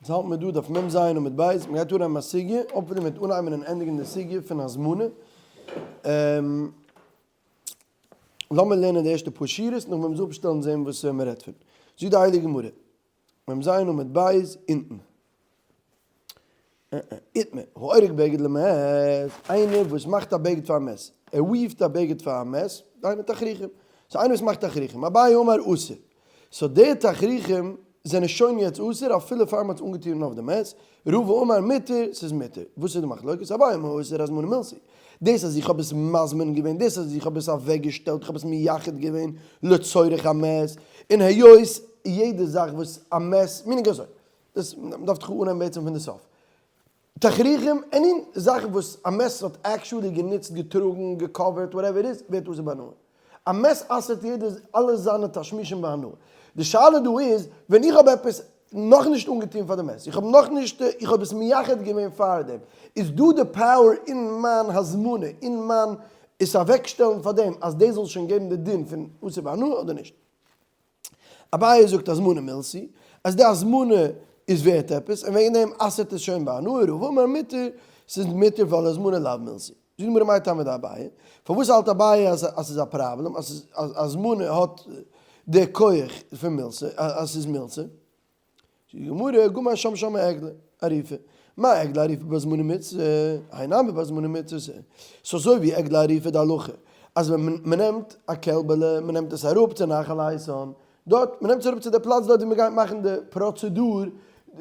יעצט האלטן מיר דא דף מ ז עמוד ב', מען גייט אנהייבן א סוגיא, hopefully מ'וועט אנהייבן און ענדיגן די סוגיא פון הזמנה. לאמיר לערנען די ערשטע פאר שורות, נאכדעם וועלן מיר זיך אפשטעלן זען וואס מען רעדט פון. זאגט די הייליגע גמרא, מ ז עמוד ב' אונטן. איתמר, האורג בגד למת, איינער וואס מאכט א בגד פאר א מת, ער weave ט א בגד פאר א מת, דהיינו תכריכים, סאו איינער וואס מאכט תכריכים, אביי אמר אסור, סאו די תכריכים זענען שוין יעצט אסור אפילו פאר מ'האט עס אנגעטון אויף די מת, רבא אמר מותר, ס'איז מותר, וואס איז די מחלוקת, אביי אמר אסור הזמנה מילתא, דאס אז איך האב עס מזמין געווען, דאס אז איך האב עס אוועקגעשטעלט, איך האב עס מייחד געווען לצורך המת, און היות יעדע זאך וואס א מת, meaning אזוי, דאס מ'דארף דאך אנהייבן בעצם פון די סוף. תכריכים, any זאך וואס א מת האט actually גענוצט, געטראגן, געקאווערט, whatever איז, ווערט אסור בהנאה. א מת אסר'ט יעדע אלע זיינע תשמישים בהנאה. די שאלה דא איז, ווען איך האב עפעס נאכנישט אנגעטון פאר די מת, איך האב נאכנישט, איך האב עס מייחד געווען פאר דעם, איז דא די power אין מיין הזמנה, אין מיין עס אוועקשטעלן פאר דעם, אז דאס זאל שוין געבן די דין פון אסור בהנאה אדער נישט? אביי זאגט הזמנה מילתא, אז די הזמנה איז ווערט עפעס, און וועגן דעם אסר'ט עס שוין בהנאה, רבא אמר מותר, ס'איז מותר ווייל הזמנה לאו מילתא. זאגט די גמרא מאי טעמא דאביי, פארוואס האלט אביי אז ס'איז א פראבלעם, אז הזמנה האט די כח פון מילתא, אז ס'איז מילתא? זאגט די גמרא, גמר שם שם עגלה ערופה, מה עגלה ערופה בהזמנה מצוה, האי נמי בהזמנה מצוה, ס'איז אזוי ווי עגלה ערופה די הלכה, אז ווען מ'נעמט א קעלבעלע, מ'נעמט עס אראפ צו נחל איתן, דארט, מ'נעמט עס אראפ צו די פלאץ דארט ווי מ'גייט מאכן די פראצעדור,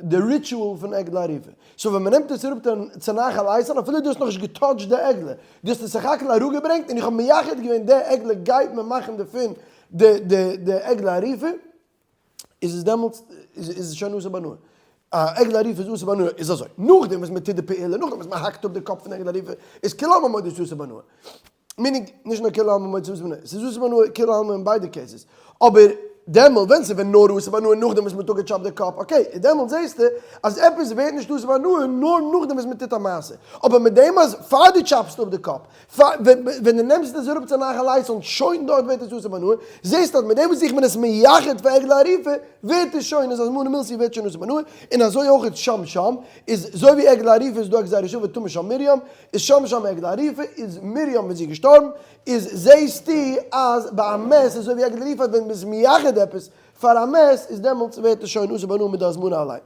די ritual פון עגלה ערופה. so ווען מ'נעמט עס אראפ צו נחל איתן, אפילו דו האסט נאכנישט געטאטשט די עגלה, דו האסט עס סך הכל אראפגעברענגט און איך האב מייחד געווען די עגלה גייט מען מאכן דערפון די די די עגלה ערופה, איז עס דעמאלטס איז עס שוין אסור בהנאה. א עגלה ערופה איז אסור בהנאה איז אזוי, נאכדעם וואס מען טוט די פעולה, נאכדעם וואס מען האקט אפ די קאפ פון די עגלה ערופה, איז כולי עלמא מודה ס'איז אסור בהנאה. meaning, נישט נאר כולי עלמא מודה ס'איז אסור בהנאה, ס'איז אסור בהנאה כולי עלמא אין ביידע cases. אבער דעמאלט ווען ס'ווען נאר אסור בהנאה נאכדעם וואס מען האט אפגעטשאפט די קאפ, okay, איז דעמאלט זעסטו אז עפעס ווערט נישט אסור בהנאה נאר נאכדעם וואס מען טוט א מעשה. אבער מיט דעם אז פאר דו טשאפסט אפ די קאפ, ווען דו נעמסט עס אראפ צו נחל איתן שוין דארט ווערט עס אסור בהנאה, זעסט אז מיט דעם וואס איך בין עס מייחד פאר עגלה ערופה ווערט עס שוין איז הזמנה מילתא ווערט שוין אסור בהנאה, און אזוי אויך איז שם שם, איז אזוי ווי עגלה ערופה איז דא א גזירה שווה טמא שם מרים, איז שם שם עגלה ערופה איז מרים ווען זי איז געשטארבן, איז זעסטו אז ביי א מת איז אזוי ווי עגלה ערופה אז ווען מען איז מייחד עפעס פאר א מת איז דעמאלטס ווערט עס שוין אסור בהנאה מיט די הזמנה אליין.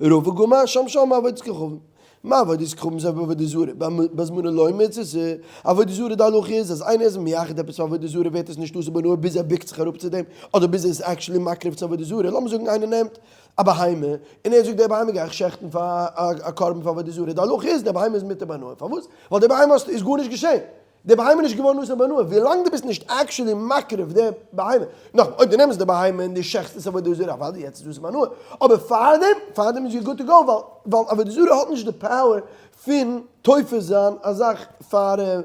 רבא גמר שם שם עבודת כוכבים. מה עבודת כוכבים זה עבודה זרה, בהזמנה לא מצותה, עבודה זרה די הלכה איז אז איינער איז מייחד עפעס פאר עבודה זרה ווערט עס נישט אסור בהנאה ביז ער בוקט זיך אראפ צו דעם, אדער ביז ער איז actually מקריב צו עבודה זרה, לאמיר זאגן איינער נעמט א בהמה און ער זאגט די בהמה גיי איך שעכטן פאר א קרבן פאר עבודה זרה, די הלכה איז די בהמה איז מותר בהנאה, פארוואס? ווייל די בהמה איז גארנישט געשען, די בהמה איז נישט געווארן אסור בהנאה ווילאנג דו ביסט נישט actually מקריב די בהמה. נאכאמאל, אויב דו נעמסט די בהמה און דו שעכטסט עס עבודה זרה, אוודאי יעצט איז אסור בהנאה. אבער פארדעם, פארדעם איז you're good to go, ווייל ווייל עבודה זרה האט נישט די power פון תופס זיין א זאך פאר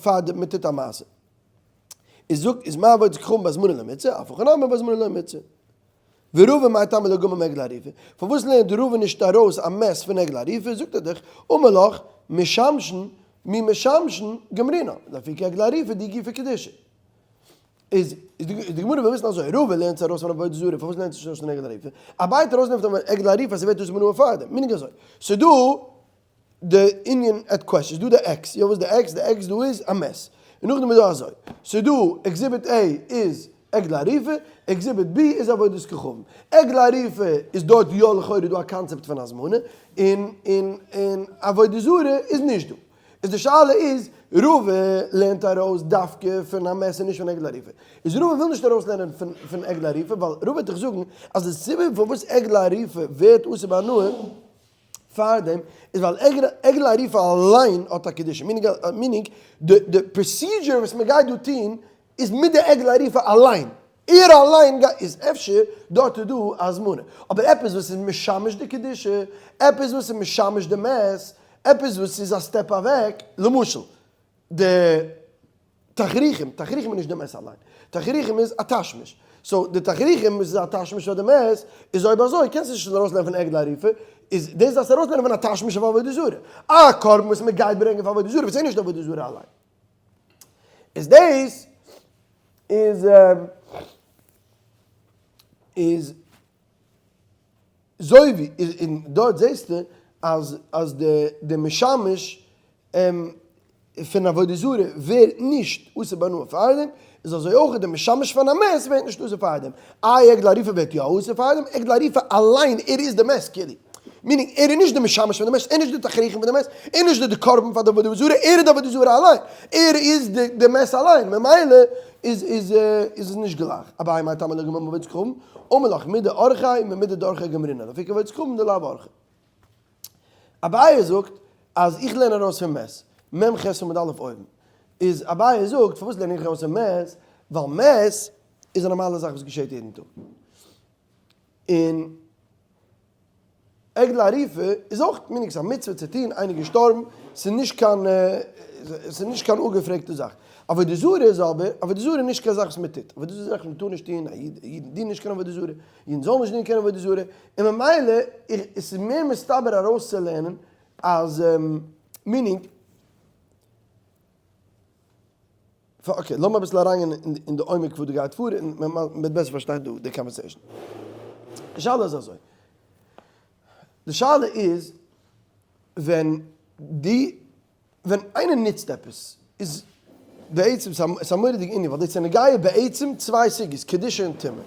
פאר מען טוט א מעשה. איז זאגט איז מה עבודת כוכבים בהזמנה למצוה, אף הכי נמי בהזמנה לא מצוה. ורבא מאי טעמא לא גמר מעגלה ערופה, פארוואס לערנט רבא נישט ארויס א מת פון עגלה ערופה, זאגט ער דאך, אמר לך, משמשין מי משמשין גמרינן, לאפוקי עגלה ערופה דהיא גופא קדושה. איז די גמרא וויל וויסן אזוי, רבא לערנט עס ארויס פון עבודה זרה, פארוואס לערנט עס נישט ארויס פון עגלה ערופה? אביי האט ארויסגענומען פון עגלה ערופה אז ס'ווערט אסור בהנאה פארדעם, meaning אזוי, ס'דא די ענין at question, ס'דא די X, יא וואס די X? די X דא איז א מת, און נאכדעם איז דא אזוי, ס'דא exhibit A איז עגלה ערופה, exhibit B איז עבודת כוכבים. עגלה ערופה איז דארט יא לכאורה דא א קאנצעפט פון הזמנה, און און און עבודה זרה איז נישט דא. איז די שאלה איז, רבא לערנט ארויס דווקא פון א מת און נישט פון עגלה ערופה. איז רבא וויל נישט ארויסלערנען פון פון עגלה ערופה, ווייל רבא וועט דיך זאגן אז די סיבה פארוואס עגלה ערופה ווערט אסור בהנאה, פארדעם איז ווייל עגלה ערופה אליין האט א קדושה, meaning די procedure וואס מען גייט דא טון איז מיט די עגלה ערופה אליין, ער אליין גייט, איז אפשר דארט איז דא א הזמנה, אבער עפעס וואס איז משמש די קדושה, עפעס וואס איז משמש די מת, עפעס וואס איז א step אוועק, למשל די תכריכים, תכריכים איז נישט די מת אליין, תכריכים איז א תשמיש, so די תכריכים וואס איז א תשמיש פאר די מת, איז אויב אזוי קענסטו נישט ארויסלערנען פון עגלה ערופה, איז דאס דארפסטו ארויסלערנען פון א תשמיש אויף עבודה זרה, א קרבן וואס מען גייט ברענגען פאר עבודה זרה וואס איז נישט עבודה זרה אליין, איז דאס איז איז. זוי ווי און דארט זעסטו אז אז די די משמש פון עבודה זרה ווערט נישט אסור בהנאה פארדעם, איז אזוי אויך די משמש פון א מת ווערט נישט אסור פארדעם. איי עגלה ערופה ווערט יא אסור פארדעם? עגלה ערופה אליין ער איז די מת כאילו. meaning ער איז נישט די משמש פון די מת, ער איז נישט די תכריכים פון די מת, ער איז נישט די קרבן פאר די עבודה זרה, ער איז די עבודה זרה אליין, ער איז די מת אליין, ממילא איז איז איז עס נישט גלייך. אביי מאי טעמא לא גמר מעבודת כוכבים, אמר לך מידי אורחיה ממידי דאורחיה גמרינן, לאפוקי עבודת כוכבים דלאו אורחיה. אביי זאגט אז איך לערן ארויס פון מת, מ ח עמוד א' אויבן, איז אביי זאגט פארוואס לערן איך ארויס פון מת, ווייל מת איז א נארמאלע זאך וואס געשעט יעדן טאג, און עגלה ערופה איז אויך meaning ס'איז א מצוה צו טון, איינער געשטארבן, ס'איז נישט קיין ס'איז נישט קיין אפגעפרעגטע זאך. עבודה זרה איז אבער, עבודה זרה איז נישט קיין זאך וואס מען טוט, עבודה זרה איז א זאך וואס מען טאר נישט טון, א איד אידן דינען נישט קיין עבודה זרה, אידן זאלן נישט דינען קיין עבודה זרה, און ממילא עס איז מער מסתבר ארויסצולערנען אז meaning, okay, לאמיר אביסל אריינגיין אין די עומק וואס דא גייט פאר און מען וועט בעסער פארשטיין דא די conversation. די שאלה איז אזוי, די שאלה איז ווען די, ווען איינער נוצט עפעס איז בעצם, ס'איז א מורא'דיגע ענין ווייל דאס איז נוגע בעצם צוויי סוגיות, קדושה און טומאה.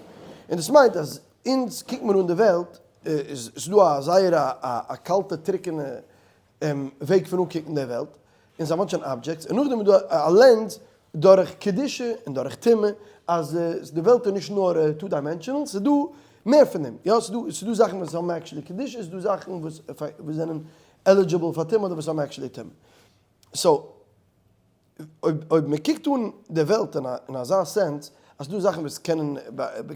און דאס מיינט אז אונז קוקט מיר אן די וועלט, איז דא א זייער א קאלטע טרוקענע וועג פון אנקוקן די וועלט, און ס'איז א bunch of objects, און נאכדעם איז דא א lens דורך קדושה און דורך טומאה, אז די וועלט איז נישט נאר two dimensional, ס'איז דא מער פון דעם, יא, ס'איז דא זאכן וואס האבן actually קדושה, ס'איז דא זאכן וואס זענען eligible פאר טומאה אדער וואס האבן actually טומאה. so, אויב מען קוקט אן די וועלט אין אזא sense, אז ס'איז דא זאכן וואס קענען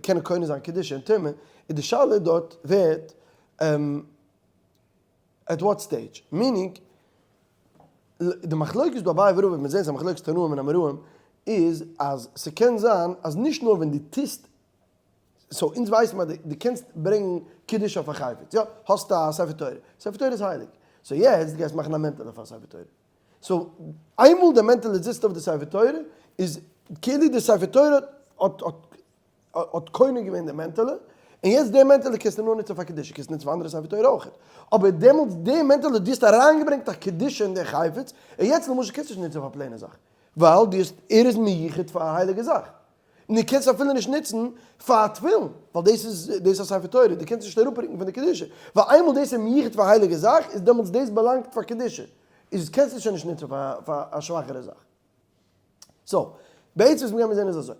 קענען קונה זיין קדושה און טומאה, איז די שאלה דארט ווערט, at what stage? meaning, די מחלוקת דא אביי ורבא, מיר זעהן ס'איז א מחלוקת תנאים און אמוראים, איז אז ס'קען זיין אז נישט נאר ווען דו טוסט, so אונז ווייסן מיר אז דו קענסט ברענגן קידוש אויף א חפץ, יא, האסט א ספר תורה, ספר תורה איז הייליג, so יעצט דו גייסט מאכן א מענטעלע פאר ספר תורה, so איינמאל די מענטעלע זיצט אויף די ספר תורה, איז כאילו די ספר תורה האט האט האט קונה געווען די מענטעלע, און יעצט די מענטעלע קענסטו נאר נוצן פאר קדושה, קענסט נוצן פאר אנדערע ספר תורה אויך, אבער דעמאלטס די מענטעלע דו האסט אריינגעברענגט א קדושה אין די חפץ, און יעצט למשל קענסטו נישט נוצן פאר plain ע זאך, ווייל דו האסט ער איז מיוחד פאר א הייליגע זאך, און דו קענסט אפילו נישט נוצן פאר תפילין, ווייל דאס איז דאס איז א ספר תורה, דו קענסט נישט אראפרוקן פון די קדושה, ווייל איינמאל דאס איז מיוחד פאר הייליגע זאך, איז דעמאלטס דאס באלאנגט פאר קדושה, איז קענסטו עס שוין נישט נוצן פאר א שוואכערע זאך. so, בעצם וואס מיר גיימיר זען איז אזוי.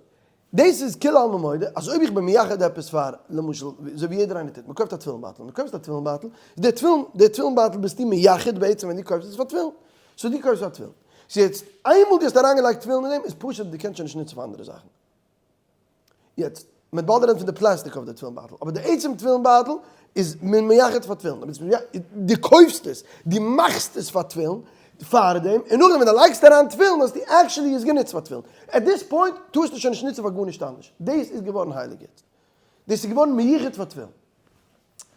דאס איז כולי עלמא מודה אז אויב איך בין מייחד עפעס פאר, למשל, אזוי ווי יעדער איינער טוט, מען קויפט א תפילין בייטל, מען קויפט א תפילין בייטל, די תפילין, די תפילין בייטל ביסטו מייחד בעצם ווען דו קויפסט עס פאר תפילין. so דו קויפסט פאר תפילין. so יעצט, איינמאל דו האסט אריינגעלייגט תפילין אין דעם, איז פשוט דו קענסט שוין נישט נוצן פאר אנדערע זאכן. יעצט, מען וועט באלד רעדן פון די פלעסטיק אויף די תפילין בייטל, אבער די עצם תפילין בייטל איז מען מייחד פאר תפילין, דו קויפסט עס, דו מאכסט עס פאר תפילין, פארדעם, און נאכדעם ווען דו לייגסט אריין תפילין האסטו actually עס גענוצט פאר תפילין, at this point טארסטו שוין נישט נוצן פאר גארנישט אנדערש, דאס איז געווארן הייליג יעצט, דאס איז געווארן מיוחד פאר תפילין.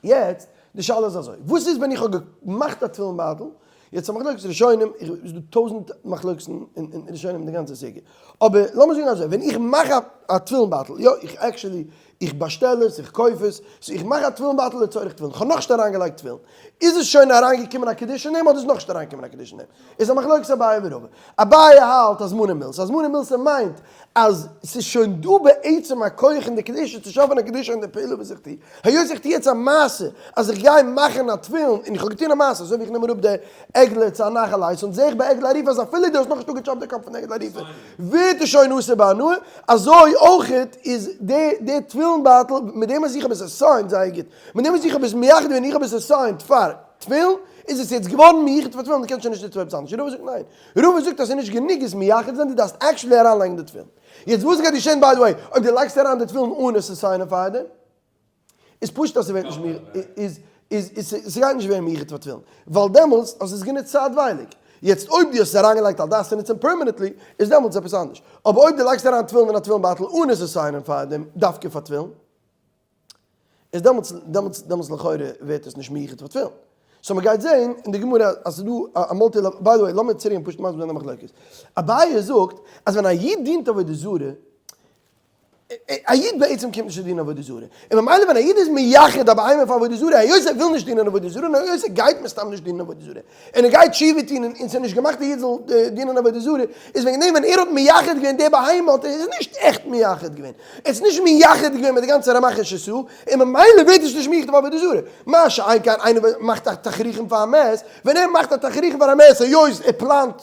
יעצט, די שאלה איז אזוי, וואס איז ווען איך האב געמאכט א תפילין בייטל, יעצט א מחלוקת ראשונים, איך איז דא טויזענט מחלוקת'ן אין ראשונים אין די גאנצע סוגיא, אבער לאמיר זאגן אזוי, ווען איך מאך א תפילין בייטל, יא, איך actually, איך באשטעל עס, איך קויף עס, so איך מאך א תפילין בייטל לצורך תפילין, איך האב נאכנישט אריינגעלייגט תפילין, איז עס שוין אריינגעקומען א קדושה אין דעם אדער איז נאכנישט אריינגעקומען א קדושה אין דעם? איז א מחלוקת אביי ורבא. אביי האלט אז מנא מילתא, אז מנא מילתא מיינט אז ס'איז שוין דא בעצם א כח אין די קדושה צו שאפן א קדושה אין די פעולה וואס איך טו, היות איך טו יעצט א מעשה אז איך גיי מאכן א תפילין און איך האב געטון א מעשה אזוי ווי איך נעם אראפ די עגלה צו א נחל הייס און זעה איך ביי עגלה ערופה אז אפילו דו האסט נאכנישט אפגעטשאפט די קאפ פון די עגלה ערופה ווערט עס שוין אסור בהנאה, אזוי אויכעט איז די די תפילין בייטל מיט דעם אז איך האב עס assigned זייער גוט, מיט דעם וואס איך האב עס מייחד געווען איך האב עס assigned פאר תפילין איז עס יעצט געווארן מיוחד פאר תפילין דו קענסט שוין נישט נוצן פאר עפעס אנדערש, רבא זאגט ניין. רבא זאגט אז ס'איז נישט גענוג עס מייחד זיין, דו דארפסט actually אריינלייגן די תפילין. יעצט וואס גייט געשען by the way אויב דו לייגסט אריין די תפילין אן עס assign ען פארדעם? איז פשוט אז ס'ווערט נישט מי איז איז איז ס'גייט נישט ווערן מיוחד פאר תפילין, ווייל דעמאלטס האסטו עס גענוצט צייטווייליג. יעצט אויב דו האסט עס אריינגעלייגט על דעת צו נוצן permanently איז דעמאלטס עפעס אנדערש. אבער אויב דו לייגסט אריין תפילין אין א תפילין בייטל אן עס assign ען פארדעם דווקא פאר תפילין, איז דעמאלטס דעמאלטס דעמאלטס לכאורה ווערט עס נישט מיוחד פאר תפילין. so מ'גייט זעהן אין די גמרא אז ס'איז דא א multi level, by the way לאמיר צוריק פשוט מסביר זיין די מחלוקת. אביי זאגט אז ווען א איד דינט עבודה זרה. א איד בעצם קומט נישט צו דינען עבודה זרה, און ממילא ווען א איד איז מייחד א בהמה פאר עבודה זרה, היות ער וויל נישט דינען עבודה זרה, און היות ער גייט מסתם נישט דינען עבודה זרה, און ער גייט תשובה טון און ס'איז נישט געמאכט א איד זאל דינען עבודה זרה, איז וועגן דעם ווען ער האט מייחד געווען די בהמה האט ער עס נישט עכט מייחד געווען, ער האט עס נישט מייחד געווען מיט די גאנצע רמח שס"ה, און ממילא ווערט עס נישט מיוחד פאר עבודה זרה. מה שאין כן איינער וואס מאכט א תכריכים פאר א מת, ווען ער מאכט א תכריכים פאר א מת היות ער פלאנט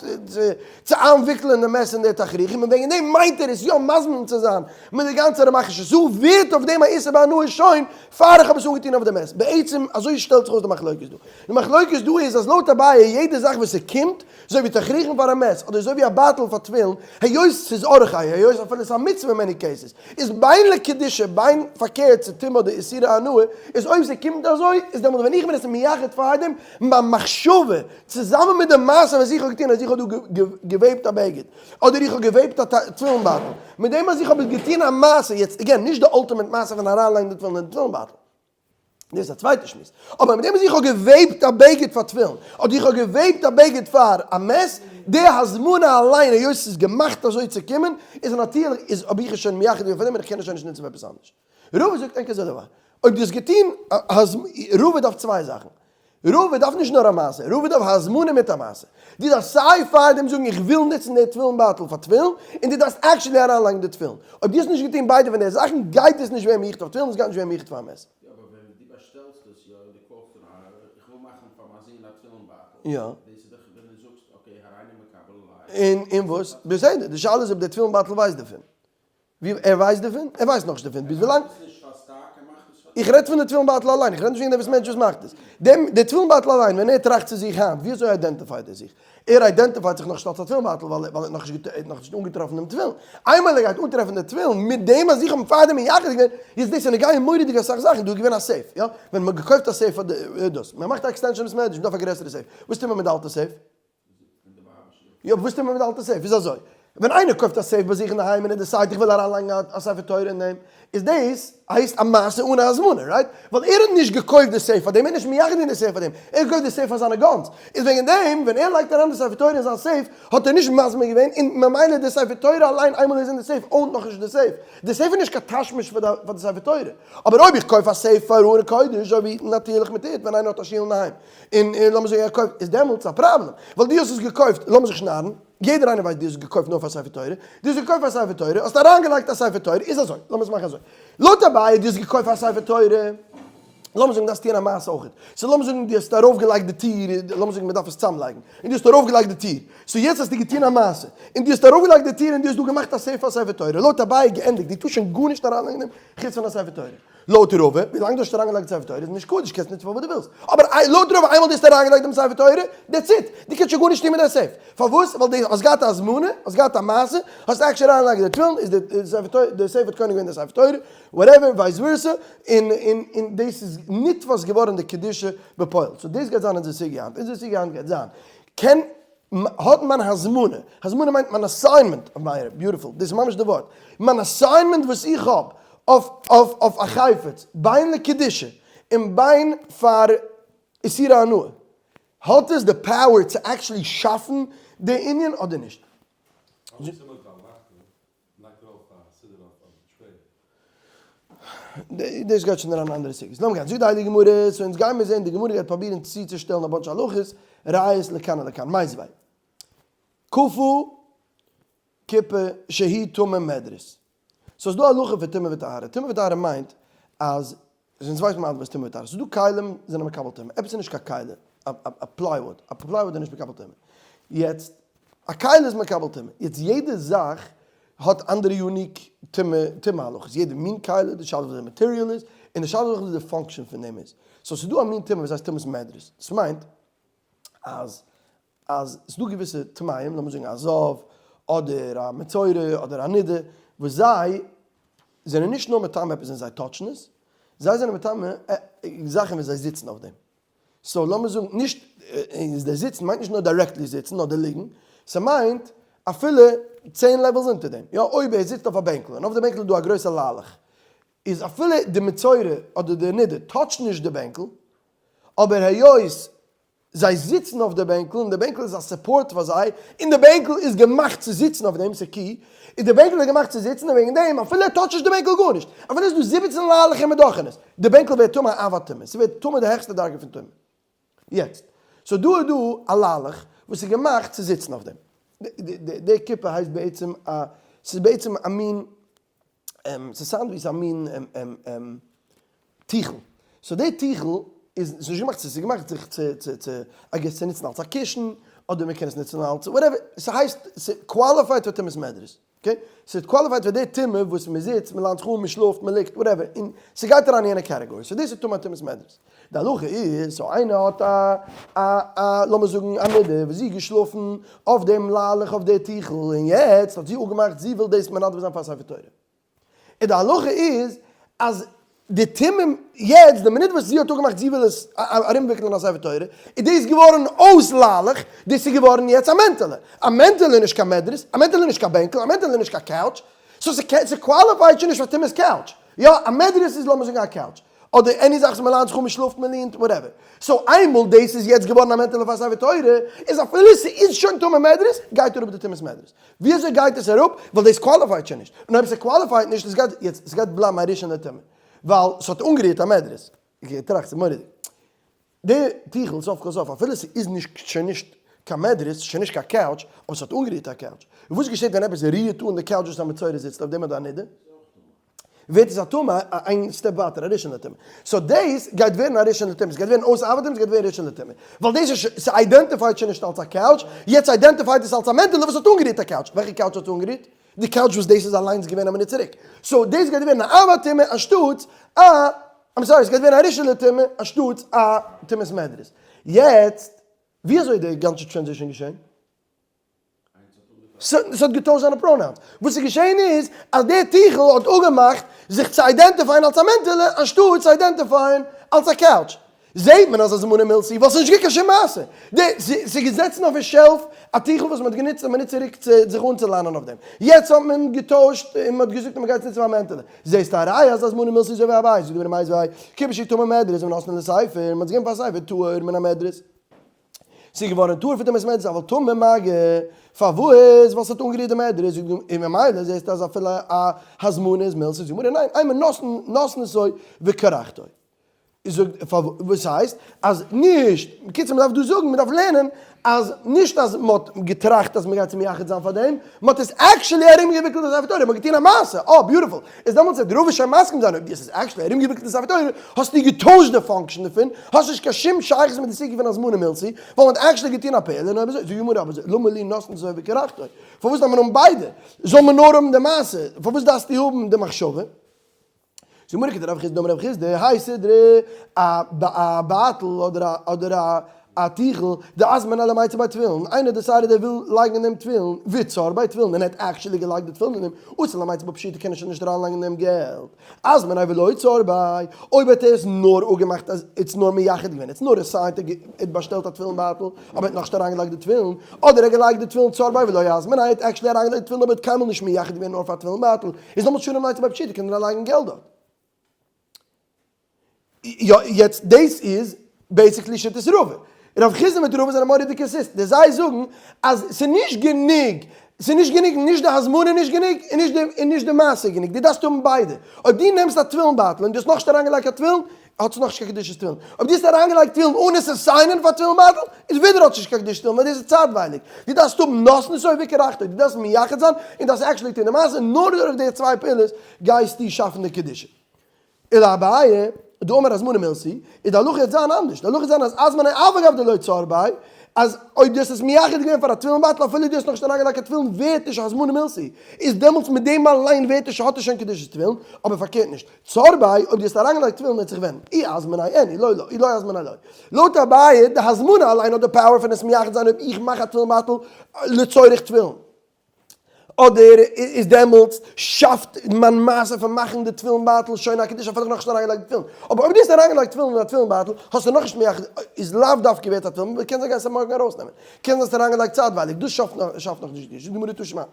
צו איינוויקלען די מת אין די תכריכים און וועגן דעם מיינט ער עס יא מזמין צו זיין מיט די גאנצע רמח שס"ה, ווערט אויף דעם א איסור בהנאה שוין פאר איך האב עס אנגעטון אויף די מת. בעצם אזוי שטעלט זיך אויס די מחלוקת דא. די מחלוקת דא איז אז לויט אביי יעדע זאך וואס ס'קומט, אזוי ווי תכריכים פאר א מת, אדער אזוי ווי א בייטל פאר תפילין, היות ס'איז אורחי, היות אפילו ס'איז א מצוה אין many cases, איז בין לקדושה בין פארקערט צו טומאה אדער איסורי הנאה, איז אויב ס'קומט אזוי, איז דעמאלט ווען איך בין עס מייחד פארדעם, מיין מחשבה, צוזאמען מיט די מעשה וואס איך האב געטון אז איך האב דא געוועבט א בגד, אדער איך האב געוועבט א תפילין בייטל, מיט דעם אז איך האב עס געטון א מעשה, יעצט again, נישט די ultimate מעשה פון אריינלייגן די תפילין אין די תפילין בייטל. דאס איז א צווייטע שמועס. אבער מיט דעם וואס איך האב געוועבט א בגד פאר תפילין, אדער איך האב געוועבט א בגד פאר א מת, די הזמנה אליין, היות עס איז געמאכט אזוי צו קומען, איז נאטירליך, איז האב איך עס שוין מייחד געווען פאר דעם און איך קען עס שוין נישט נוצן פאר עפעס אנדערש. רבא זאגט אין כזה דבר. אויב דו האסט געטון, רבא דארף צוויי זאכן. רבא דארף נישט נאר א מעשה, רבא דארף הזמנה מיט א מעשה. דו דארפסט סיי פארדעם זאגן איך וויל נוצן די תפילין בייטל פאר תפילין, און דו דארפסט actually אריינלייגן די תפילין. אויב דו האסט נישט געטון ביידע פון די זאכן גייט עס נישט ווערן מיוחד אויף תפילין, עס גייט נישט ווערן מיוחד פאר א מת. יא אבער ווען דו באשטעלסט עס יא און דו קויפסט און איך וויל מאכן פאר מיין זון א תפילין בייטל, יא. דאס איז דאך ווען דו זאגסט okay הריני מקבל עלי. און און וואס? בסדר, די שאלה איז אויב דער תפילין בייטל ווייסט דערפון. ווי ער ווייסט דערפון? ער ווייסט נאכנישט דערפון, ביז ווילאנג. ער מאכט עס נישט פאר stock, ער מאכט עס פאר. איך רעד פון די תפילין בייטל אליין, איך רעד נישט וועגן דעם וואס מענטש וואס מאכט עס. דעם דער תפילין בייטל אליין, ווען ער טראכט צו זיך היינט, ווי אזוי identify ט ער זיך? ער identify ט זיך נאכנישט אלס א תפילין בייטל, ווייל ער האט נאכנישט ער האט נאכנישט אנגעטראפן דעם תפילין. איינמאל ער גייט אנטרעפן די תפילין, מיט דעם אז איך האב אים פארדעם מייחד געווען, יעצט דאס איז נוגע מורא'דיג אסאך זאכן, דא איז געווען א safe, יא? ווען מ'האט געקויפט א safe פאר די דאס, מ'מאכט א extension בית מדרש, מ'דארף א גרעסערע safe, וואס טוט מען מיט די אלטע safe? יא, וואס טוט מען מיט די אלטע safe? איז אזוי, ווען איינער קויפט א safe ביי זיך אינדערהיים און ער decide איך וויל אריינלייגן א ספר תורה אין דעם, איז דאס הייסט א מעשה אן א הזמנה, right? ווייל ער האט נישט געקויפט די safe פאר דעם, ער האט נישט מייחד געווען די safe פאר דעם, ער האט געקויפט די safe פאר זיינע guns, איז וועגן דעם ווען ער לייגט אריין די ספר תורה אין זיין safe האט ער נישט מזמין געווען, און ממילא די ספר תורה אליין איינמאל ער איז אין די safe own ט נאכנישט די safe, די safe איז נישט קיין תשמיש פאר די ספר תורה, אבער אויב איך קויף א safe פאר ארון קודש אזוי ווי נאטירליך מען טוט ווען איינער האט א שול אינדערהיים, און און לאמיר זאגן ער קויפט, איז דעמאלטס א פראבלעם, ווייל דו האסט עס געקויפט, לאמיר זיך שנארן, יעדער איינער ווייסט דו האסט עס געקויפט נאר פאר ספר תורה, דו האסט געקויפט פאר ספר תורה, האסט אריינגעלייגט א ספר תורה, איז אזוי, לאמיר עס מאכן אזוי, לויט אביי דו האסט געקויפט א ספר תורה, לאמיר זאגן דארפסט טוען א מעשה אויכעט, so לאמיר זאגן דו האסט ארויפגעלייגט די טיר, לאמיר זאגן מען דארף עס צוזאמלייגן, און דו האסט ארויפגעלייגט די טיר, so יעצט האסטו געטון א מעשה, און דו האסט ארויפגעלייגט די טיר און דו האסט דא געמאכט א safe פאר ספר תורה, לויט אביי געענדיגט, דו טארסט שוין גארנישט אריינלייגן אין דעם חוץ פון א ספר תורה. לויט רבא, ווילאנג דו האסט אריינגעלייגט ספר תורה איז נישט קדוש, קענסט נוצן פאר וואס דו ווילסט. אבער לויט רבא איינמאל דו האסט אריינגעלייגט דעם ספר תורה, that's it, דו קענסט שוין גארנישט טון מיט דער safe. פארוואס? ווייל דו האסט געהאט א הזמנה, האסט געהאט א מעשה, האסט actually אריינגעלייגט די תפילין, איז די ספר תורה, די safe האט קונה געווען די ספר תורה, whatever, vice versa, און און און דאס איז נתפס געווארן די קדושה בפועל. so דאס גייט זיין אונזער סוגיא היינט. אונזער סוגיא היינט גייט זיין, קען האט מיין הזמנה, הזמנה מיינט מיין assignment, beautiful, דאס איז ממש די ווארט, מיין assignment וואס איך האב אויף אויף אויף א חפץ, בין לקדושה און בין פאר איסור הנאה, האט עס די power צו actually שאפן די ענין אדער נישט? דאס גייט שוין אריין אין אנדערע סוגיות. לאמיר גיין. זאגט די הייליגע גמרא, so אונז גיימיר זען, די גמרא גייט פרובירן צוצושטעלן א bunch הלכות, ראיות לכאן ולכאן. מיתיבי. כפה כיפה שהיא טמא מדרס. so ס'איז דא הלכה פון טומאה וטהרה. טומאה וטהרה מיינט אז אונז ווייסט מען אלע וואס טומאה וטהרה. ס'איז דא כלים זענען מקבל טומאה. עפעס איז נישט קיין כלי. א plywood. א plywood איז נישט מקבל טומאה. יעצט, א כלי איז מקבל טומאה. יעצט יעדע זאך האט אנדערע unique טומאה טומאה הלכות. יעדע מין כלי, די שאלה וואס די material איז, און די שאלה וואס די function פון דעם איז. so ס'איז דא א מין טומאה וואס הייסט טומאת מדרס. דאס מיינט אז אז ס'איז דא געוויסע טמאים, לאמיר זאגן א זב, אדער א מצורע, אדער א נידה, וואס זיי זענען נישט נאר מטמא עפעס ווען זיי touch ן עס, זיי זענען מטמא זאכן ווען זיי זיצן אויף דעם. so לאמיר זאגן, נישט, דער זיצן מיינט נישט נאר directly זיצן אדער ליגן, ס'מיינט אפילו 10 levels אונטער דעם. יא, אויב ער זיצט אויף א בענקל, און אויף די בענקל איז דא א גרויסע ליילעך, איז אפילו די מצורע אדער די נידה touch ט נישט די בענקל, אבער היות. זיי זיצן אויף די בענקל און די בענקל איז א support פאר זיי, און די בענקל איז געמאכט צו זיצן אויף דעם, ס'איז קי, און די בענקל איז געמאכט צו זיצן און וועגן דעם אפילו ער touch ט נישט די בענקל גארנישט, אפילו עס איז דא 17 ליילעכער מיט דאכענעס, די בענקל ווערט טמא אב הטומאה, ס'ווערט טמא די העכסטע דרגה פון טומאה. יעצט, so דא איז דא א ליילעך וואס איז געמאכט צו זיצן אויף דעם. די כיפה הייסט בעצם א, ס'איז בעצם א מין, ס' sound ווי ס'איז א מין טיכל. so די טיכל איז נישט געמאכט צו, ס'איז געמאכט זיך צו צו צו I guess צו נוצן אלס א קישן, אדער מ'קען עס נוצן אלס whatever, ס'הייסט ס' qualified פאר טומאת מדרס. Okay? ס'איז qualified פאר די טומאה וואס מ'זיצט, מ'ליינט זיך אן, מ'שלאפט, מ'ליגט, whatever, און ס'גייט אריין אין יענע category. so דאס איז טמא טומאת מדרס. די הלכה איז, so איינער האט א א א לאמיר זאגן א נדה וואס זי איז געשלאפן אויף דעם ליילעך אויף די טיכל, און יעצט האט זי אפגעמאכט זי וויל דאס מנדב זיין פאר ספר תורה. און די הלכה איז אז די טומאה יעצט די מינוט וואס זי האט אפגעמאכט זי וויל עס ארומוויקלען א ספר תורה, איז דאס געווארן אויס ליילעך, דאס איז געווארן יעצט א מענטעלע. א מענטעלע איז נישט קיין מדרס, א מענטעלע איז נישט קיין בענקל, א מענטעלע איז נישט קיין couch, so ס' qualified שוין נישט פאר טומאת couch. יא, א מדרס איז לאמיר זאגן א couch, אדער any זאך וואס מ'ליינט זיך אן, מ'שלאפט, מ'לערנט, whatever. so איינמאל דאס איז יעצט געווארן א מענטעלע פאר ספר תורה, איז אפילו ס'איז שוין טמא מדרס, גייט אראפ די טומאת מדרס. ווי אזוי גייט עס אראפ? ווייל דאס qualified שוין נישט. און אויב ס' qualified נישט, עס גייט, יעצט, עס גייט בלייבן א ראשון לטומאה. ווייל ס'האט אנגערירט א מדרס. איך טראכט, ס'איז מורא'דיג. די טיכל סוף כל סוף, אפילו ס'איז נישט, שוין נישט קיין מדרס, שוין נישט קיין couch, אבער ס'האט אנגערירט א couch. און וואס געשעט ווען עפעס רירט אן די couch וואס א מצורע זיצט אויף דעם אדער א נדה? ווערט עס א טומאה איין step ווייטער, א ראשון לטומאה. so דאס גייט ווערן א ראשון לטומאה, ס'גייט ווערן אויס אב הטומאה, ס'גייט ווערן ראשון לטומאה. ווייל דאס איז, ס' identified שוין נישט אלס א couch, יעצט identified עס אלס א מענטעלע וואס האט אנגערירט א couch. וועלכע couch האט אנגערירט? די couch וואס דאס איז אליינס געווען א מינוט צוריק. so דאס גייט ווערן א אב הטומאה אנשטאטס א, I'm sorry, ס'גייט ווערן א ראשון לטומאה אנשטאטס א טומאת מדרס. יעצט, ווי אזוי איז די גאנצע transition געשען? ס'האט געטוישט זיינע pronouns. וואס איז געשען איז אז דער טיכל האט אפגעמאכט זיך צו identify ען אלס א מענטעלע אנשטאט צו identify ען אלס א couch. זעהט מען אז הזמנה מילתא היא ווייל ס'איז נישט געווען קיין שום מעשה. ס'איז געזעצן אויפן shelf א טיכל וואס מ'האט גענוצט א מינוט צוריק צו זיך אנצולאנען אויף דעם. יעצט האט מען געטוישט און מ'האט געזאגט אז מ'גייט עס נוצן פאר א מענטעלע. זעהסט א ראיה אז הזמנה מילתא היא אזוי ווי אביי זאגט די גמרא מיתיבי כיפה שהיא טמאה מדרס ונתנה לספר, מ'האט עס געגעבן פאר א ספר טהור מן המדרס. ס'איז געווארן טהור פון טומאת מדרס אבל טמא מגע, פארוואס? ווייל ס'האט אנגערירט די מדרס, זאגט די גמ' און ממילא זעסטו אז אפילו א הזמנה איז מילתא, זאגט די גמרא ניין, אימא נתנתו וכרכתו, זאגט וואס הייסט אז נישט, בקיצור מ'דארף דא זאגן, מ'דארף לערנען אז נישט אז מ'האט געטראכט אז מ'גייט עס מייחד זיין פאר דעם, מ'האט עס actually ארומגעוויקלט אין ספר תורה, מ'האט געטון א מעשה, אה beautiful, איז דעמאלטס וועט רבא שוין מסכים זיין אויב דו האסט עס actually ארומגעוויקלט אין ספר תורה, האסטו געטוישט די function דערפון, האסט נישט קיין שום שייכות מיט די סוגיא פון הזמנה מילתא היא, ווייל מ'האט actually געטון א פעולה, און אויב אזוי, זאגט די גמרא אבער למה לי נתנתו וכרכתו, פארוואס דארף מען האבן ביידע? זאל מען נאר האבן די מעשה, פארוואס דארפסטו האבן די מחשבה? זאגט די גמרא כדרב חסדא אמר רב חסדא, האי סודרא, א בייטל אדער א א טיכל, דאזמניה למיצר ביה תפילין, איינער decided ער וויל לייגן אין דעם תפילין, וצר ביה תפילין, און ער האט actually געלייגט די תפילין אין דעם, אסור למיצר ביה פשיטא קען ער שוין נישט אריינלייגן אין דעם געלט, אזמניה ולא צר ביה, אויב האט ער עס נאר אפגעמאכט אז איטס נאר מייחד געווען, איטס נאר assigned ער האט באשטעלט א תפילין בייטל, אבער ער האט נאכנישט אריינגעלייגט די תפילין, אדער ער האט געלייגט די תפילין צר ביה ולא אזמניה, ער האט actually אריינגעלייגט די תפילין אבער האט קיינמאל נישט מייחד געווען נאר פאר תפילין בייטל, איז דעמאלטס שרי למיצר ביה פשיטא קען ער אריינלייגן געלט דארט. יא, יעצט דאס איז basically שיטת רבא. רב חסדא מיט רבא זענען מורא'דיג consistent. זיי זאגן אז ס'איז נישט גענוג, ס'איז נישט גענוג, נישט די הזמנה איז נישט גענוג, און נישט די, און נישט די מעשה איז גענוג. דו דארפסט האבן ביידע. אויב דו נעמסט א תפילין בייטל און דו האסט נאכנישט אריינגעלייגט קיין תפילין, האט עס נאכנישט קיין קדושת תפילין. אויב דו האסט אריינגעלייגט תפילין אן עס assign ען פאר תפילין בייטל, איז ווידער האט עס נישט קיין קדושת תפילין, ווייל דאס איז צייטווייליג. דו דארפסט האבן נתנתו וכרכתו, דו דארפסט מייחד זיין און דארפסט actually טון די מעשה, נאר דורך די צוויי פעולות גייסטו שאפן די קדושה. ולאביי, דאמר הזמנה מילתא היא, איז די הלכה יעצט זיין אנדערש, די הלכה איז זיין אז אזמניה אף על גב דלא צר ביה, אז אויב דו האסט עס מייחד געווען פאר א תפילין בייטל אפילו דו האסט נאכנישט אריינגעלייגט קיין תפילין ווערט נישט הזמנה מילתא היא, איז דעמאלטס מיט דעם אליין ווערט נישט האט עס שוין קדושת תפילין, אבער פארקערט נישט, צר ביה, אויב דו האסט אריינגעלייגט תפילין וועט זיך ווענדן, אי אזמניה אין אי לא לא, אי לא אזמניה לא. לויט אביי, די הזמנה אליין האט די power פון עס מייחד זיין אויב איך מאך א תפילין בייטל לצורך תפילין. אדער איז דעמאלטס שאפט מיין מעשה פון מאכן די תפילין בייטל שוין א קדושה אפילו איך נאכנישט אריינגעלייגט די תפילין. אבער אויב דו האסט אריינגעלייגט תפילין אין א תפילין בייטל האסטו נאכנישט מייחד איז לאו דווקא ווערט א תפילין קען זיין גייסט עס מארגן ארויסנעמען. קען זיין האסט אריינגעלייגט צייטווייליג דאס שאפט נאכנישט קדושה. זאגט די גמרא תא שמע.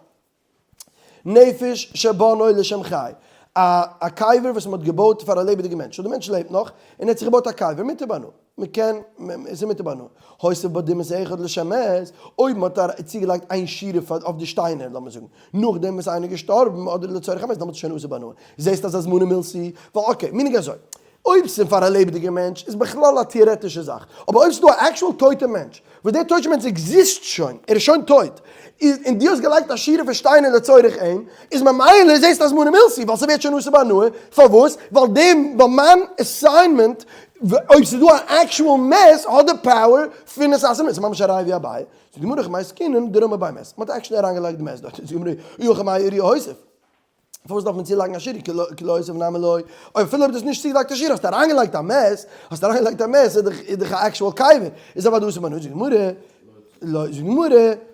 נפש שבנאו לשם חי. א א קבר וואס מען האט געבויט פאר א לעבעדיגע מענטש, סאו די מענטש לעבט נאך, און ער האט זיך געבויט א קבר, מותר בהנאה, מען קען, עס איז מותר בהנאה. הוסיף בה דימוס אחד לשם מת, אויב מען האט צוגעלייגט איין שורה פאר אויף די שטיינער, לאמיר זאגן, נאכדעם וואס איינער איז געשטארבן, אדער לצורך המת, דעמאלט איז שוין אסור בהנאה. זעסט אז הזמנה מילתא, ווייל okay, meaning אזוי, אויב ס'איז פאר א לעבעדיגע מענטש איז בכלל א טעארעטישע זאך, אבער אויב ס'איז דא א actual טויטע מענטש, וואס דער טויטע מענטש exist שוין, ער איז שוין טויט, און דו האסט געלייגט א שורה פון שטיינער לצורך אים, איז ממילא זעסטו הזמנה מילתא, ווייל ס'ווערט שוין אסור בהנאה, פארוואס? ווייל דעם, ווייל מיין assignment, אויב ס'איז דא א actual מת, האט די power פון עס אסר'ן, ס'איז ממש א ראיה ווי אביי, זאגט די גמרא כמאי עסקינן דרמי בי מת, מ'האט actually אריינגעלייגט די מת דארט, זאגט די גמרא אי הכי מאי איריא הוסיף. פארוואס דארף מען צולייגן א שורה כי לא הוסיף נמי לא, אויב אפילו אויב דו האסט נישט צוגעלייגט א שורה האסטו אריינגעלייגט א מת, האסטו אריינגעלייגט א מת איז דאך איז דאך א actual קבר, איז אוודאי אסור בהנאה, זאגט די גמרא, לא, זאגט די גמרא,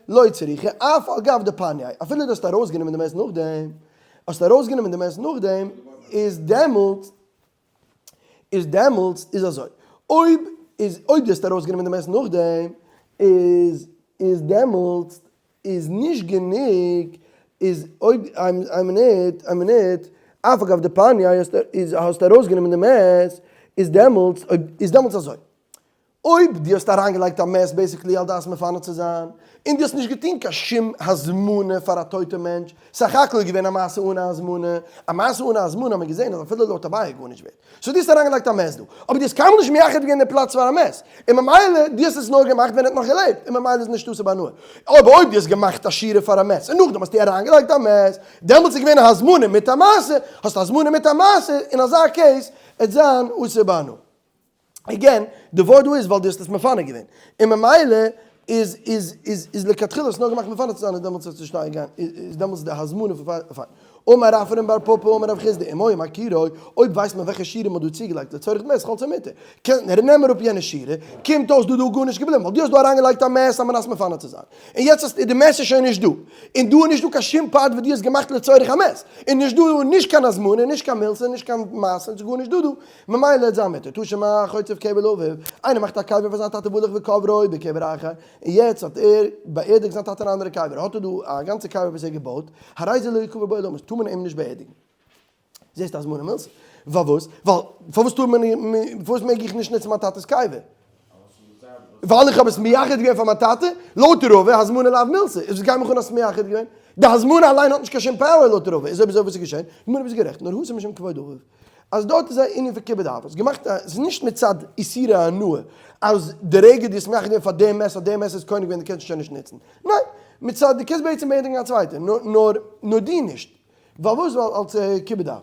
לא צריכא, אף על גב דפניה, אפילו דו האסט ארויסגענומען די מת נאכדעם, האסט ארויסגענומען די מת נאכדעם, איז דעמאלטס. איז דעמאלטס איז אזוי, אויב איז אויב דו האסט ארויסגענומען די מת נאכדעם, איז איז דעמאלטס איז נישט גענוג, איז אויב איין מינוט, איין מינוט, אף אגב דפניה איז האסט ארויסגענומען די מת, איז דעמאלטס אויב איז דעמאלטס אזוי, אויב דו האסט אריינגעלייגט א מת basically על דעת מפנה צו זיין, און דו האסט נישט געטון קיין שום הזמנה פאר א טויטע מענטש, סך הכל איז געווען א מעשה אן א הזמנה, א מעשה אן א הזמנה האט מען געזען אז אפילו לויט אביי איז גארנישט ווערט. so דו האסט אריינגעלייגט א מת דא, אבער דו האסט קיינמאל נישט מייחד געווען די פלאץ פאר א מת, און ממילא דו האסט עס נאר געמאכט ווען ער האט נאך געלעבט, און ממילא איז נישט אסור בהנאה. אבער אויב דו האסט געמאכט א שורה פאר א מת, און נאכדעם האסטו אריינגעלייגט א מת, דעמאלטס איז געווען א הזמנה מיט א מעשה, האסט הזמנה מיט א מעשה, אין אזא case עט זיין אסור בהנאה. again, די ווארט דא איז ווייל דו האסט עס מפנה געווען, און ממילא איז איז איז איז לכתחילה עס נאר געמאכט מפנה צו זיין איז דעמאלטס האט עס נישט גיין איז דעמאלטס די הזמנה פון פאר פיין. אמר רפרם בר פפא אמר רב חסדא אם היה מכירו, אויב ווייסט מען וועלכע שורה מען האט דא צוגעלייגט לצורך מת חלצו מותר, קען ער נעם אראפ יענע שורה, קומט אויס דא דא גארנישט געבליבן ווייל דו האסט דא אריינגעלייגט א מת על מנת מפנה צו זיין, און יעצט האסטו די מת איז שוין נישט דא, און דא איז נישט דא קיין שום part וואס דו האסט געמאכט לצורך המת, און נישט דא נישט קיין הזמנה נישט קיין מילתא נישט קיין מעשה ס'איז גארנישט דא דא, ממילא איז זיין מותר תא שמע חוצב קבר לאביו, איינער מאכט א קבר פאר זיין טאטע והלך וקברו בקבר אחר, און יעצט האט ער באערדיגט זיין טאטע אין א אנדערע קבר, האט ער דא א גאנצע קבר וואס ער האט געבויט, הרי זה לא יקבר בו עולמית, טאר מען אים נישט באערדיגן. זעסט הזמנה מילתא. פארוואס? ווייל פארוואס טאר מען פארוואס מעג איך נישט נוצן מיין טאטע'ס קבר? ווייל איך האב עס מייחד געווען פאר מיין טאטע, לויט רבא הזמנה לאו מילתא, איז וואס גייט מיך אן אז מייחד געווען? די הזמנה אליין האט נישט קיין שום power לויט רבא, איז אויב אזוי וואס איז געשען? גמרא ביסט גערעכט, נאר התם משום כבוד אביו. אז דארט איז א ענין פון כיבוד אב, האסט געמאכט א, ס'איז נישט מצד איסורי הנאה, אז די רגע דו האסט מייחד געווען פאר דעם מת אז דער מת איז קונה געווען דו קענסט שוין נישט נוצן, ניין, מצד דו קענסט בעצם באערדיגן א צווייטער, נאר נאר דו נישט, פארוואס ווייל אלס כיבוד אב,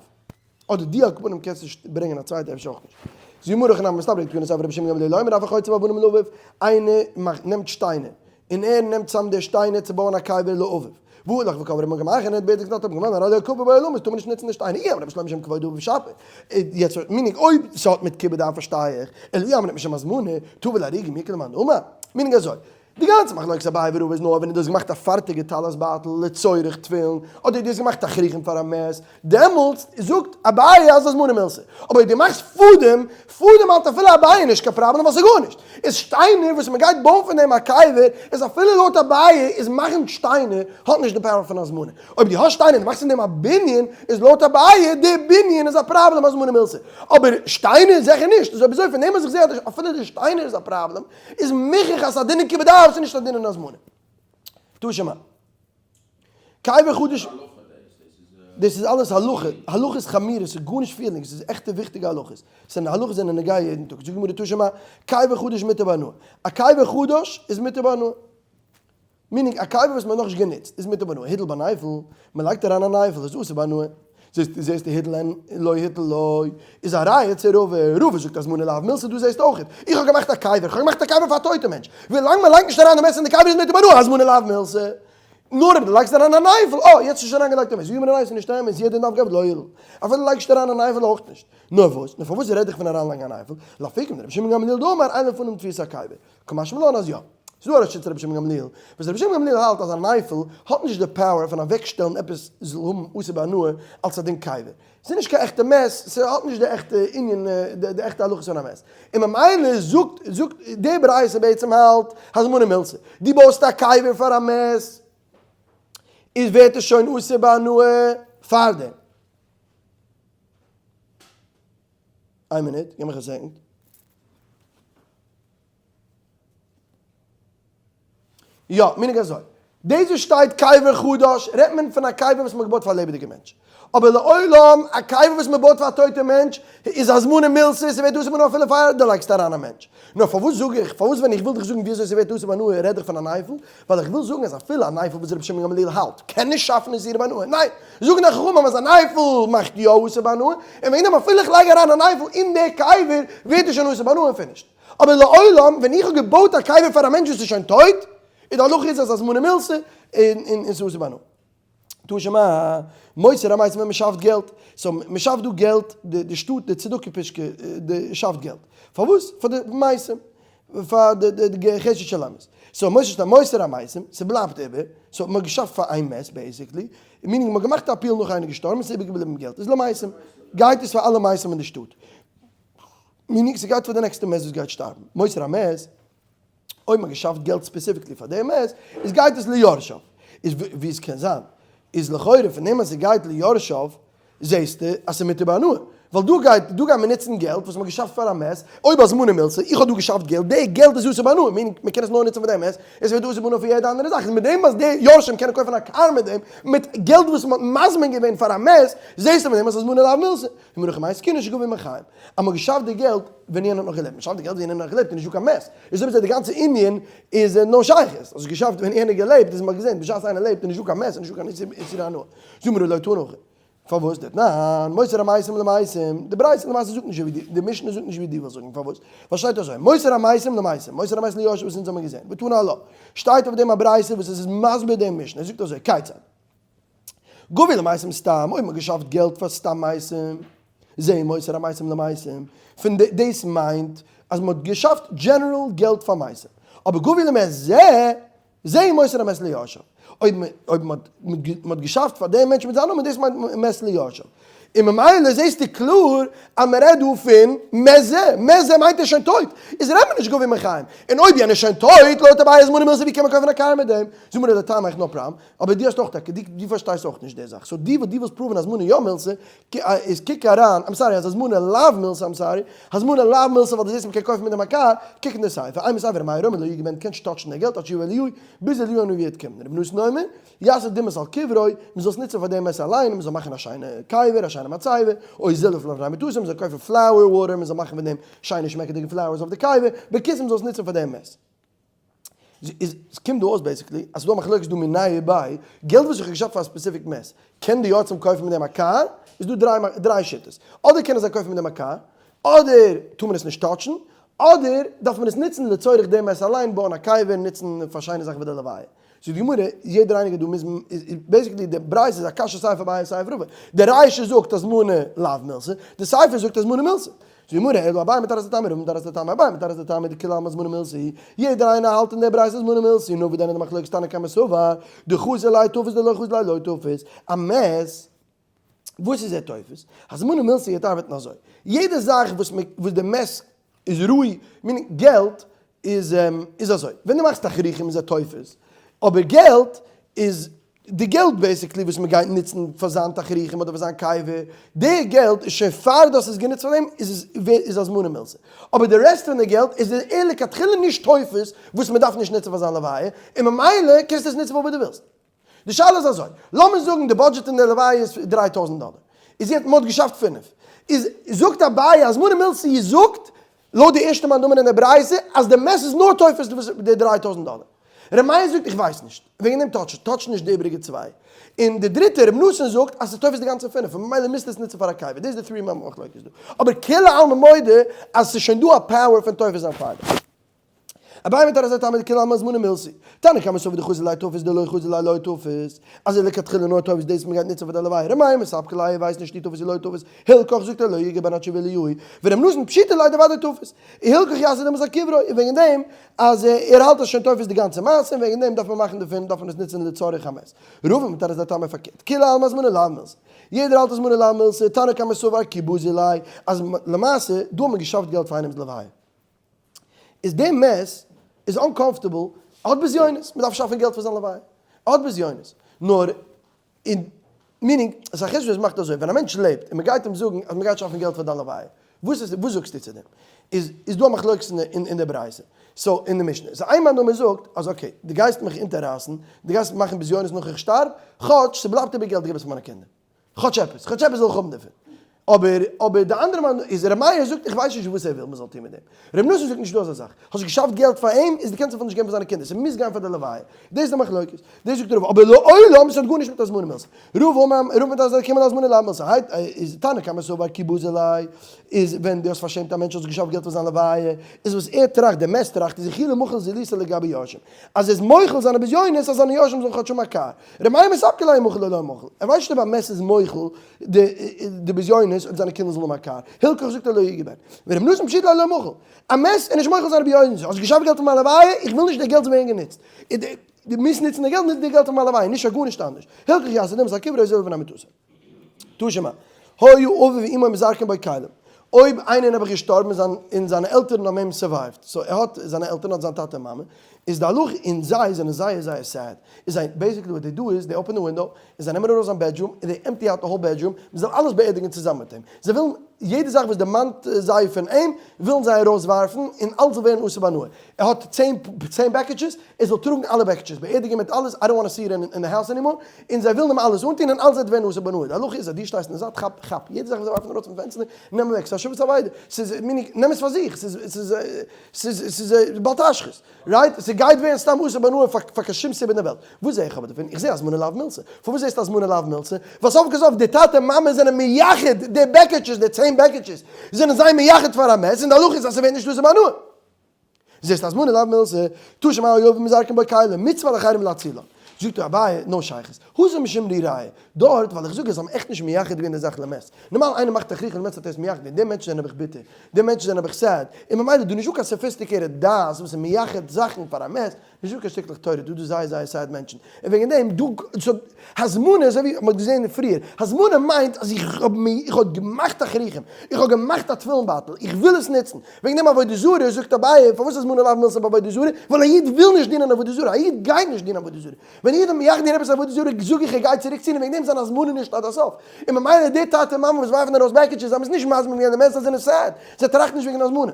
אדער דו על כל פנים קענסט נישט ברענגען א צווייטער אפשר אויך נישט. זו גמרא הכי נמי מסתברא דתקנת ספר רבי שמעון גמליאל אומר אף החוצב אבנים לאביו, איינער מאכט נעמט שטיינער און ער נעמט צאם די שטיינער צו בויען א קבר לאביו, והלך וקברו במקום אחר און ער האט באערדיגט דארט במקום אחר הרי לא יקבר בו עולמית טאר מען נישט נוצן די שטיינער אי אמרת בשלמא משום כבוד אביו שפיר יעצט meaning אויב ס'האט מיט כיבוד אב פארשטיי איך אלא אי אמרת משום הזמנה טבל הרוגים איכא למאן דאמר meaning אזוי די גאנצע מחלוקת אביי ורבא איז נאר ווען דו האסט געמאכט א פארטיגע טלית בייטל לצורך תפילין אדער דו האסט געמאכט תכריכים פאר א מת דעמאלטס זאגט אביי אז הזמנה מילתא, אבער אויב דו מאכסט פאדעם, פאדעם האלט אפילו אביי נישט קיין פראבלעם ווייל ס'איז גארנישט, איז שטיינער וואס מ'גייט בויען פון דעם א קבר, איז אפילו לויט אביי איז מאכן שטיינער האט נישט די power פון הזמנה, אויב דו האסט שטיינער און דו מאכסט פון דעם א בנין, איז לויט אביי די בנין איז א פראבלעם הזמנה מילתא, אבער שטיינער זיכער נישט, איז אויב אזוי פון דעם וואס איך זע אז אפילו די שטיינער איז א פראבלעם, איז מוכרח אז ס'איז א דין אין כיבוד אב, ס'איז נישט א דין אין הזמנה. תא שמע. קבר חדש, דאס איז אלעס הלכה, הלכות חמורות, ס'איז גארנישט feelings, ס'איז עכטע וויכטיגע הלכות, ס'זענען הלכות זענען נוגע יעדן טאג, זאגט גמרא תא שמע, קבר חדש מותר בהנאה, א קבר חדש איז מותר בהנאה, meaning א קבר וואס מ'האט נאכנישט גענוצט איז מותר בהנאה, הטיל בה נפל, מ'לייגט אריין א נפל איז אסור בהנאה, זעסטו הטיל אין לא הטיל לא, איז א ראיה צו רבא, רבא זאגט הזמנה לאו מילתא דא זעסטו אויכעט, איך האב געמאכט א קבר, איך האב געמאכט א קבר פאר א טויטע מענטש, ווילאנג מ'לייגט נישט אריין די מת אין די קבר איז מותר בהנאה, הזמנה לאו מילתא. נאר אויב דו לייגסט אריין א נפל, אה, יעצט איז שוין אריינגעלייגט א מת, ווי אומר ניין ס'נישט אמת, יעדער דארף געבן לא הטיל, אפילו לייגסט אריין א נפל אויך נישט, נאר וואס, נאר פארוואס רעד איך פון אריינלייגן א נפל, לאפוקי מדרבי שמעון גמליאל דאמר אין לפנים תפיסת הקבר, קא משמע לן אז יא, ס'איז דא א שיטת רבי שמעון גמליאל, וואס רבי שמעון גמליאל האלט אז א נפל האט נישט די power פון אוועקשטעלן עפעס זאל האבן אסור בהנאה אלס א דין קבר, ס'איז נישט קיין עכטע מת, ס'האט נישט די עכטע ענין, די עכטע הלכות פון א מת. און ממילא זאגט, זאגט די ברייתא בעצם האלט הזמנה מילתא. דו בויסט א קבר פאר א מת, איז ווערט עס שוין אסור בהנאה פארדעם. איין מינוט, גיב מיך א second. יא, מנהג אזוי. דאס וואס שטייט קבר חדש, רעדט מען פון א קבר וואס מ'האט געבויט פאר א לעבעדיגע מענטש. אבער לעולם, א קבר וואס מ'בויט פאר א טויטע מענטש, איז הזמנה מילתא, ס'ווערט אסור בהנאה אפילו פאר דו לייגסט אריין א מענטש. נאר פארוואס זאג איך, פארוואס ווען איך וויל דיך זאגן ווי אזוי ס'ווערט אסור בהנאה רעד איך פון א נפל? ווייל איך וויל זאגן אז אפילו א נפל וואס רבי שמעון גמליאל האלט, קען נישט שאפן איסור בהנאה. ניין! זאגן די חכמים אז א נפל מאכט יא אסור בהנאה, און וועגן דעם אפילו איך לייג אריין א נפל אין די קבר, ווערט עס שוין אסור בהנאה און finished. אבער לעולם, ווען איך האב געבויט א קבר פאר א מענטש וואס איז שוין טויט, איז די הלכה איז אז הזמנה מילתא און ס'איז אסור בהנאה. תא שמע, מותר המתים ווען מ'שאפט געלט, so מ'שאפט דא געלט, די שטאט, די צדקה פישקע, די שאפט געלט. פארוואס? פאר די מתים. פאר די חסד של אמת. so מותר שטייט מותר המתים, ס'בלייבט איבער, so מ'האט געשאפט פאר איין מת basically, meaning מ'האט געמאכט א appeal נאך איינער געשטארבן, ס'איז איבערגעבליבן געלט, איז למתים, גייט עס פאר אלע מתים אין די שטאט. meaning ס'גייט פאר די נעקסטע מת וואס גייט שטארבן. מותר המת, אויב מ'האט געשאפט געלט specifically פאר די מת, איז גייט עס ליורשיו. איז ווי עס קען זיין, איז לכאורה פון דעם אז ס'גייט ליורשיו, זעסטו אז ס'איז מותר בהנאה. ווייל דא גייט, דא גייט מען נוצן געלט וואס מ'האט געשאפט פאר א מת, אויב הזמנה מילתא, איך האב דא געשאפט געלט, די געלט איז אסור בהנאה, meaning מ'קען עס נאר נוצן פאר די מת, עס ווערט אסור בהנאה פאר יעדע אנדערע זאך, איז מיט דעם אז די יורשים קענען קויפן א קאר מיט דעם, מיט געלט וואס מ'האט מזמין געווען פאר א מת, זעסטו מיט דעם אז הזמנה לאו מילתא. ומרחם הייסט קינות שגובים מחיים. אז מ'האט געשאפט די געלט ווען יענער האט נאך געלעבט. מ'שאפט די געלט ווען יענער האט נאך געלעבט איז נישטא קיין מת. איז אויב אזוי די גאנצע ענין איז נאר שייכות. האסט געשאפט ווען יענער געלעבט איז מ'האט געזען בשעת איינער לעבט איז נישטא קיין מת איז נישטא קיין איסור הנאה. זאג מיר לא תנא הכי. פארוואס דתנן מותר המתים למתים. די ברייתא למעשה זאגט נישט ווי די די משנה זאגט נישט ווי דו ווילסט זאגן. פארוואס? ווייל שטייט אזוי מותר המתים למתים מותר המתים ליורשיו וואס אונז האבן געזען. ותנא עלה. שטייט אויף דעם א ברייתא וואס עס איז מסביר דעם משנה. ער זאגט אזוי כיצד. גבי למתים סתם, אויב מ'האט געשאפט געלט פאר סתם מתים, זה מותר המתים למתים, פון דאס מיינט אז מ'האט געשאפט general געלט פאר מתים, אבער גבי למת זה, זה מותר המת ליורשיו, אויב מ'האט געשאפט פאר דעם מענטש מיט זיין נאמען, דאס מיינט מת ליורשיו, און ממילא זעסטו קלאר אז מ'רעדט דא פון מת זה, מת זה מיינט ער איז שוין טויט, איז רעדט מען נישט גבי מחיים, און אויב יענער איז שוין טויט, לויט אביי הזמנה מילתא ווי קען מען קויפן א קאר מיט דעם? זאג מיר לטעמיך no problem, אבער דו האסט אויך טאקע, דו פארשטייסט אויך נישט די זאך, so דו וואס דו ווילסט prove ן הזמנה יא מילתא, איז קוק אריין, I'm sorry אז הזמנה לאו מילתא I'm sorry, הזמנה לאו מילתא ווייל דו זעסט מ'קען קויפן מיט דעם א קאר, קוק אין די סיפא, אימא סיפא ר' מאיר אומר לא יגע בהן קענסט touch ן די געלט עד שיבא אליהו, ביז אליהו הנביא וועט קומען, רבי נתן אומר, יעשה דמעות על קברו, מ'זאל עס נוצן פאר דעם מת אליין, מ'זאל מאכן א שיינע קבר, א שיינע מצבה, או זילוף לפני מיטתו, מ'זאל קויפן flower water, מ'זאל מאכן פון דעם שיינע שמעקעדיגע flowers אויף די קבר, בקיצור מ'זאל עס נוצן פאר דעם מת. איז קומט דא אויס basically אז ס'דא א מחלוקת דא מיניה וביה, געלט וואס איך האב געשאפט פאר א specific מת, קען די יורשים קויפן מיט דעם א קאר? איז דא דריי שיטות, אדער קענען זיי קויפן מיט דעם א קאר, אדער טאר מען עס נישט touch ן, אדער דארף מען עס נוצן לצורך דעם מת אליין, בויען א קבר, נוצן פאר שיינע זאכן פאר די לוויה. זאגט די גמרא, יעדער איינער דא מוז, basically די ברייתא איז א קשיא סיי אויף אביי סיי אויף רבא, די רישא זאגט הזמנה לאו מילתא, די סיפא זאגט הזמנה מילתא. זאגט די גמרא, אלא אביי מתרץ לטעמיה רבא מתרץ לטעמיה אביי מתרץ לטעמיה דכולי עלמא הזמנה מילתא, יעדער איינער האלט אין די ברייתא הזמנה מילתא, נו ווי דען איז די מחלוקת תנא קמא סבר, דחזי ליה תפס דלא חזי ליה לא תפס, א מת, וואס איז ער תופס? הזמנה מילתא יעדער ארבעטן אזוי, יעדע זאך וואס וואס די מת איז ראוי, meaning געלט איז איז אזוי, ווען דו מאכסט תכריכים איז ער תופס, אבער געלט איז די געלט basically וואס מען גייט נוצן פאר זיין תכריכים אדער פאר זיין קבר, די געלט איז שוין פאר דאס איז גענוצט פאר דעם איז עס איז הזמנה מילתא, אבער די רעסט פון די געלט איז ער לכתחילה נישט תופס וואס מען דארף נישט נוצן פאר זיין לוויה, און ממילא קענסטו עס נוצן פאר וואס דו ווילסט. די שאלה איז אזוי, לאמיר זאגן די budget אין די לוויה איז 3000 דאלער, איז יעצט מ'האט געשאפט פינף, איז זאגט אביי הזמנה מילתא זאגט לויט די ערשטע מאן דאמר אין די ברייתא אז די מת איז נאר תופס די 3000 דאלער, ר' מאיר זאגט איך ווייס נישט, וועגן דעם touch touch נישט די איבעריגע צוויי, און די דריטע ר' נתן זאגט אז ס'איז תופס די גאנצע פינף און ממילא מוזטו עס נוצן פאר א קבר, דאס איז די three מחלוקת דא, אבער כולי עלמא מודה אז ס'איז שוין דא א power פון תופס זיין פארדעם. אביי מתרץ לטעמיה דכולי עלמא הזמנה מילתא. תנא קמא סבר דחזי ליה תפס דלא חזי ליה לא תפס. אז ער לכתחילה נאר תופס דאס מ'גייט נוצן פאר די לוויה. ר' מאיר מספקא ליה ווייסט נישט אי תפס אי לא תפס. הילכך זאגט ער לא יגע בהן עד שיבא אליהו. ור' נתן פשיטא ליה דוודאי תפס. הילכך יעשה דמעות על קברו. און וועגן דעם אז ער האלט אז שוין תופס די גאנצע מעשה און וועגן דעם דארף מען מאכן דערפון דארף מען עס נוצן לצורך המת. רבא מתרץ לטעמיה פארקערט. כולי עלמא הזמנה לאו מילתא. יעדער האלט הזמנה לאו מילתא. תנא קמא סבר כי בזי ליה אז למעשה דא האט מען געשאפט געלט פאר איינעמס לוויה. איז דער מת איז uncomfortable, ער האט בזיונות, מען דארף שאפן געלט פאר זיין לוויה, ער האט בזיונות, נאר אין meaning, עס איז א חשבון וואס מאכט אזוי, ווען א מענטש לעבט און מען גייט אים זאגן אז מען גייט שאפן געלט פאר דיין לוויה, וואס איז וואס זאגסטו צו דעם? איז איז דא א מחלוקת אין אין די ברייתא, so אין די משנה, so איין מאן דאמר זאגט אז okay, דו גייסט מיך אונטעררייסן, דו גייסט מאכן בזיונות נאך איך שטארב, כאטש ס'בלייבט איבער געלט גיב עס פאר מיינע קינדער. כאטש עפעס, כאטש עפעס זאל איך האבן דערפון. אבער, אבער די אנדערע מאן איז ר' מאיר זאגט איך ווייס נישט וואס ער וויל מ'זאל טון מיט דעם. ר' נתן זאגט נישטא אזא זאך. האסט געשאפט געלט פאר אים, איז דו קענסט אפילו נישט געבן פאר זיינע קינדער, ס'מוז גיין פאר די לוויה. דאס איז די מחלוקת. דאס זאגט רבא. אבער לעולם ס'האט גארנישט מיט הזמנה מילתא. רבא אמר, רבא מיט אז קומען הזמנה לאו מילתא. הייט איז תנא קמא סבר כי בזה ליה, איז ווען דו האסט פארשעמט א מענטש האסט געשאפט געלט פאר זיין לוויה, איז וואס ער טראכט, דער מת טראכט, איז וכי למחול זילותא לגבי יורשים. אז ער איז מוחל זיינע בזיונות אז זיינע יורשים זאלן כאטש האבן א קאר. ר' מאיר מספקא ליה מוחל או לא מוחל, ער ווייסט נישט אויב א מת איז מוחל די בזיונות אויב זיינע קינדער זאלן האבן א קאר, הילכך זאגט ער לא יגע בן, ור' נתן פשיטא ליה לא מוחל, א מת איז נישט מוחל זיינע בזיונות, האסט געשאפט געלט פאר מיין לוויה, איך וויל נישט די געלט זאל ווערן גענוצט, דו מוזט נוצן די געלט, נוץ די געלט פאר מיין לוויה, נישט פאר גארנישט אנדערש, הילכך יעשה דמות על קברו יזול לבן אמיתתו. תא שמע, היו אביו ואמו מזרקין בו כלים, אויב איינער איז נעבעך געשטארבן און זיינע עלטערן האבן אים survived, so ער האט זיינע עלטערן האט זיין טאטע און מאמע, איז די הלכה און זיי זענען זייער זייער sad, איז זיי basically what they do איז they open the window און זיי נעמען ארויס זיין bedroom און they empty out the whole bedroom, מען זאל אלעס באערדיגן צוזאמען מיט אים, זיי ווילן יעדע זאך וואס דערמאנט זיי פון אים ווילן זיי ארויסווארפן און אלעס זאל ווערן אסור בהנאה, ער האט 10 בעקיטשעס, ער זאל טראגן אלע בעקיטשעס, באערדיגן מיט אלעס, I don't want see it in the house anymore, און זיי ווילן אים אלעס אנטון און אלעס וועט ווערן אסור בהנאה, די הלכה איז אז דו שטייסט אין די זייט כאפ כאפ יעדע זאך וואס זיי ווארפן ארויס פון פענסטער נעם אוועק, ס'איז השבת אבידה, ס'איז meaning נעם עס פאר זיך, ס'איז ס'איז ס'איז ס'איז בל תשחית, right? ס'גייט ווערן סתם אסור בהנאה פאר פאר קיין שום סיבה אין די וועלט, וואס זע איך אבער דערפון? איך זע הזמנה לאו מילתא, פארוואס זעסטו הזמנה לאו מילתא? ווייל סוף כל סוף די טאטע מאמע זענען מייחד די בעקיטשעס, די 10 בעקיטשעס זענען זיי מייחד פאר א מת, און די הלכה איז אז ס'ווערט נישט אסור בהנאה. זעסט הזמנה לאו מילתא, תא שמע היו אביו מזרקין בו כלים, מצוה על אחרים להצילן. זאגט אביי, no שייכות. התם משום ריריה. דארט, ווייל איך זאג אז זיי האבן עכט נישט מייחד געווען די זאך למת. נארמאל איינער מאכט תכריכים למת האט ער עס מייחד געווען, די מענטשן זענען נעבעך ביטער, די מענטשן זענען נעבעך sad, און ממילא דא נישטא קיין sophisticated דעת וואס איז מייחד זאכן פאר א מת, נישטא קיין שטיקלעך תורה, דא דא זייער זייער sad מענטשן, און וועגן דעם דא, so הזמנה אזוי ווי מ'האט געזען פריער, הזמנה מיינט אז איך האב איך האב געמאכט תכריכים, איך האב געמאכט א תפילין בייטל, איך וויל עס נוצן, וועגן דעם עבודה זרה, זאגט אביי, פארוואס הזמנה לאו מילתא ביי עבודה זרה? ווייל א איד וויל נישט דינען עבודה זרה, א איד גייט נישט דינען עבודה זרה, ווען איד האט מייחד געווען עפעס עבודה זרה, זאג איך ער גייט צוריק צו און וועגן דעם זיין הזמנה נישט עד הסוף, און ממילא די טאטע מאמע וואס ווארפן ארויס בעקיטשעס זיי האבן עס נישט מזמין געווען די מענטשן זיי זענען sad, זיי טראכטן נישט וועגן הזמנה.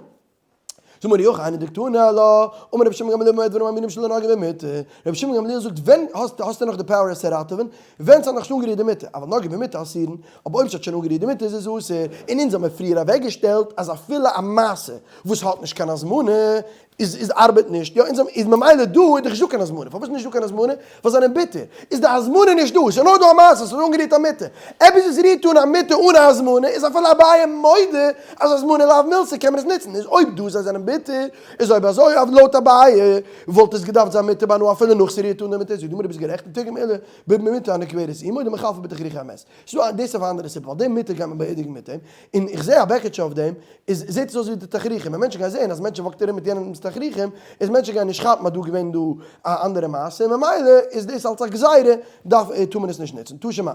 זאג מיר יאך איינער דקתני עלה, אמר רבי שמעון גמליאל במה דברים אמורים שלא נגעו במיטה, רבי שמעון גמליאל זאגט ווען האסט האסטו נאך די power עס צו ראטעווען, ווען ס'האט נאכנישט אנגערירט די מיטה, אבל נגעו במיטה אסורין, אבער אויב ס'האט שוין אנגערירט די מיטה איז עס אסור, און אונז האמיר פריער אוועקגעשטעלט אז אפילו א מעשה וואס האט נישט קיין הזמנה איז איז ארבעט נישט, יא אונז האבן איז ממילא דא איז דאך נישטא קיין הזמנה, פארוואס איז נישטא קיין הזמנה? ווייל זיי זענען ביטער, איז די הזמנה נישט דא, ס'איז נאר דא א מעשה, ס'איז אנגערירט א מיטה, עפעס וואס רירט אן א מיטה אן א הזמנה איז אפילו אביי מודה אז הזמנה לאו מילתא קען מען עס נוצן, איז אויב דא זיי זענען ביטער, איז אויב אזוי אויב לויט אביי וואלט עס געדארפט זיין מותר בהנאה אפילו נאך ס'רירט אן די מיטה, זאגט די גמרא ביסט גערעכט, תרגום עולא במיטה הנקברת עמו דמחלפא בתכריכי המת. ס'איז דא דאס אויף א אנדערע סיבה, ווייל די מיטה גייט מען באערדיגן מיט אים, און איך זע א בעקיטשע אויף דעם, איז זעט עס אויס ווי די תכריכים, און מענטשן גייען זען אז מענטשן walk ט ארום מיט יענעמ'ס תכריכים, איז מענטשן גייען נישט כאפן אז דא געווען דא א אנדערע מעשה, און ממילא איז דאס אלס א גזירה, דארף טאר מען עס נישט נוצן. תא שמע.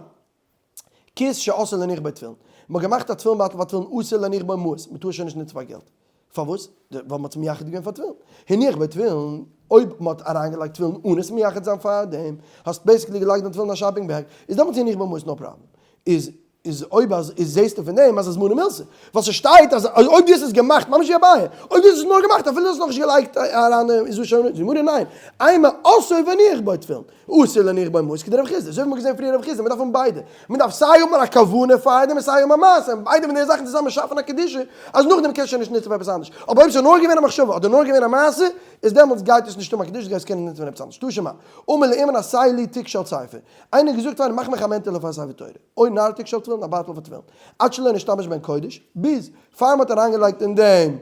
כיס שאסור להניח בו תפילין. מ'האט געמאכט א תפילין בייטל פאר תפילין אסור להניח בו מעות, מ'טאר עס שוין נישט נוצן פאר געלט. פארוואס? ווייל מ'האט עס מייחד געווען פאר תפילין. הניח בו תפילין, אויב מ'האט אריינגעלייגט תפילין אן עס מייחד זיין פארדעם, האסט basically געלייגט דיין תפילין אין א shopping bag, איז דעמאלטס הניח בו מעות no problem. איז איז אויב אז איז זעסטו פון דעם אז הזמנה מילתא. ווייל ס'שטייט אז אויב דו האסט עס געמאכט, ממש ווי אביי, אויב דו האסט עס נאר געמאכט אפילו דו האסט נאכנישט געלייגט אריין איז עס שוין, זאגט די גמרא ניין, אימא עשאו והניח בו תפילין. אסור להניח בו מעות כדרב חסדא, אזוי ווי מ'האט געזען פריער רב חסדא, מ'דארף האבן ביידע, מ'דארף סיי האבן א כוונה פאר דעם און סיי האבן א מעשה, און ביידע פון די זאכן צוזאמען שאפן א קדושה, אז נאכדעם קענסטו שוין נישט נוצן פאר עפעס אנדערש, אבער אויב ס'איז נאר געווען א מחשבה אדער נאר געווען א מעשה, איז דעמאלטס גייט עס נישט האבן א קדושה, גייסט קענען נוצן פאר עפעס אנדערש. תא שמע, אמר לאומן עשה לי תיק של ספר, איינער האט געזאגט פאר אים מאך מיך א מענטעלע פאר ספר תורה, או נרתיק של תפילין, א בייטל פאר תפילין, עד שלא נשתמש בהן קודש, ביז פאר מ'האט אריינגעלייגט אין דעם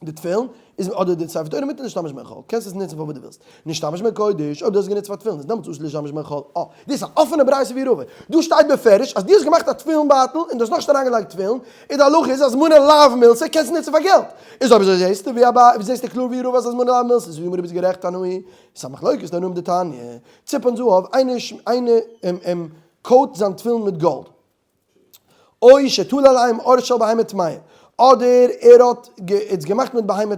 די תפילין איז אדער די ספר תורה מותר להשתמש בהן חול, קענסט עס נוצן פאר וואס דו ווילסט, נשתמש בהן קודש, אויב דו האסט גענוצט פאר תפילין איז דעמאלטס אסור להשתמש בהן חול, אה, דאס איז א אפענע ברייתא ווי רבא, דא שטייט בפירוש אז דו האסט געמאכט א תפילין בייטל און דו האסט נאכנישט אריינגעלייגט תפילין, און די הלכה איז הזמנה לאו מילתא קענסט נוצן פאר געלט, איז אויב אזוי זעסטו ווי אביי, זעסטו קלאר ווי רבא אז הזמנה לאו מילתא, זאגט די גמרא ביסט גערעכט תנאי, ס'איז א מחלוקת תנאים דתניא, ציפן זהב, איינער איינער coat זיין תפילין מיט גאלד. או שתלה עליהם עור של בהמה טמאה, אדער ער האט עס געמאכט מיט בהמה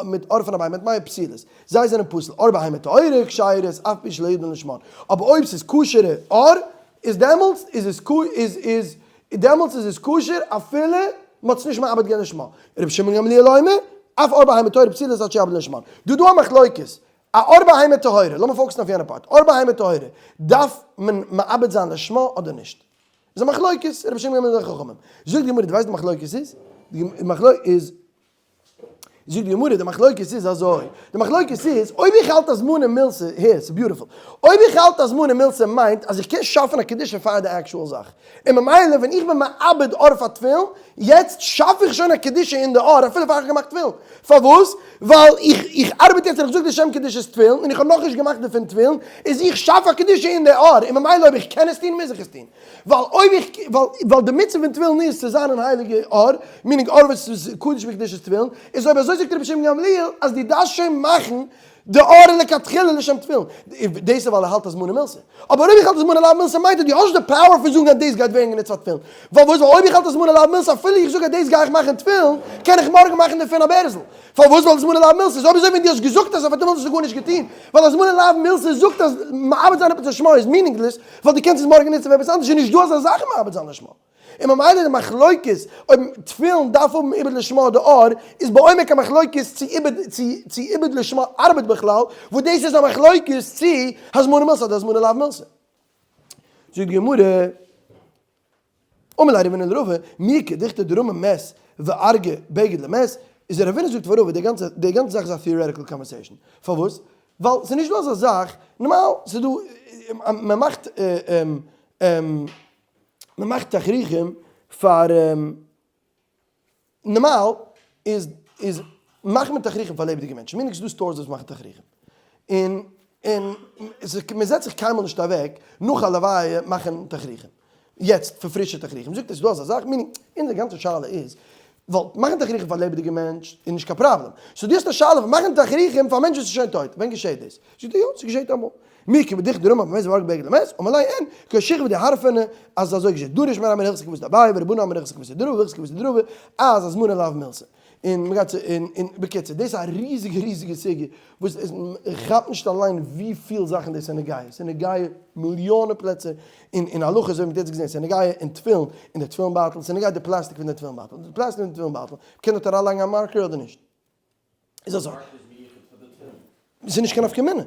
מיט עור פון א בהמה טמאה פסולות, זיי זענען פסול, עור בהמה טהורה כשרות אף פי שלא ידעו לשמן, אבער אויב ס'איז כשר'ע עור איז דעמאלטס איז עס איז איז דעמאלטס איז עס כשר אפילו. מען האט עס נישט מעבד געווען לשמה. רבי שמעון גמליאל אומר, אף עור בהמה טהורה פסולת עד שיעבדה לשמה. דא דא א מחלוקת, א עור בהמה טהורה, לאמיר focus ן אויף יענע part, עור בהמה טהורה, דארף מען מעבד זיין לשמה אדער נישט? איז א מחלוקת, רבי שמעון גמליאל און חכמים. זאגט די גמרא, דו ווייסט די מחלוקת איז? די מחלוקת איז. זאגט די גמרא, די מחלוקת איז אזוי, די מחלוקת איז, אויב איך האלט אז הזמנה מילתא, הער, ס'איז beautiful, אויב איך האלט אז הזמנה מילתא מיינט אז איך קען שאפן א קדושה פאר די actual זאך, און ממילא ווען איך בין מעבד עור פאר תפילין, יעצט שאף איך שוין א קדושה אין די עור אפילו פאר איך האב געמאכט תפילין. פארוואס? ווייל איך איך ארבעט יעצט און איך זאג לשם קדושת תפילין, און איך האב נאכנישט געמאכט דערפון תפילין, איז איך שאף א קדושה אין די עור, און ממילא אויב איך קען עס טון מוז איך עס טון. ווייל אויב איך, ווייל, ווייל די מצוה פון תפילין איז צו זיין אן הייליגע עור, meaning עור וואס איז קדוש בקדושת תפילין, איז אויב אזוי זאגט רבי שמעון גמליאל אז דו דארפסט שוין מאכן די עור לכתחילה לשם תפילין, דאס איז ווייל ער האלט הזמנה מילתא. אבער אויב איך האלט הזמנה לאו מילתא מיינט אז דו האסט די power פון זאגן אז דאס גייט ווערן גענוצט פאר תפילין. ווייל וואס? ווייל אויב איך האלט הזמנה לאו מילתא אפילו איך זאג אז דאס גיי איך מאכן תפילין, קען איך מארגן מאכן דערפון א בערזל. פארוואס? ווייל הזמנה לאו מילתא איז אויב אזוי ווען דו האסט געזאגט אז אויף א תפילין האסטו גארנישט געטון, ווייל הזמנה לאו מילתא זאגט אז מעבד זיין עפעס לשמה איז meaningless, ווייל דו קענסט עס מארגן נוצן פאר עפעס אנדערש איז נישט דא אזא זאך מעבד זיין לשמה. און ממילא די מחלוקת אויב תפילין דארף האבן עיבוד לשמה אדער עור, איז בעומק א מחלוקת צו עיבוד צו עיבוד לשמה ארבעט בכלל, וואס דאס איז א מחלוקת צו הזמנה מילתא אדער הזמנה לאו מילתא. זאגט די גמרא. אמר ליה רבינא לרבא, מי כדכתא דרמי מת וארגי בגד למת, איז רבינא זאגט פאר רבא די גאנצע די גאנצע זאך איז א theoretical conversation, פארוואס? ווייל ס'איז נישט דא אזא זאך, נארמאל ס'איז דא מען מאכט מען מאכט תכריכים פאר. נארמאל איז איז מאכט מען תכריכים פאר לעבעדיגע מענטשן, meaning ס'איז דא stores וואס מאכן תכריכים, און און מען זעצט זיך קיינמאל נישט אוועק נאך א לוויה מאכן תכריכים, יעצט פאר פרישע תכריכים, זאגט ער ס'איז דא אזא זאך, meaning אונזער גאנצע שאלה איז, ווייל מאכן תכריכים פאר לעבעדיגע מענטש איז נישט קיין פראבלעם, so דו האסט א שאלה פון מאכן תכריכים פאר א מענטש וואס איז שוין טויט, ווען געשעט דאס? זאגט ער יא ס'געשעט אמאל. מי כבדיך דרמא במת והרג בגד למת, אמר ליה אין, כשכבי דהרפנא, אז אזוי געשעט דרש מר אמר הלכתא כוותיה דאביי ורבנן אמרי הלכתא כוותיה דרבא והלכתא כוותיה דרבא, אז הזמנה לאו מילתא. און מ'גייט צו און און בקיצור דאס איז א ריזיגע ריזיגע סוגיא וואס איז כאפט נישט אליין ווי פיל זאכן דאס איז נוגע, ס'איז נוגע מיליאנען פלעצער אין אין הלכה אזוי ווי מ'האט יעצט געזען ס'איז נוגע אין תפילין אין די תפילין בייטל, ס'איז נוגע די פלעסטיק פון די תפילין בייטל, די פלעסטיק פון די תפילין בייטל, מ'קען דארט אריינלייגן א marker אדער נישט? איז אזוי. ס'איז נישט קיין נפקא מינה.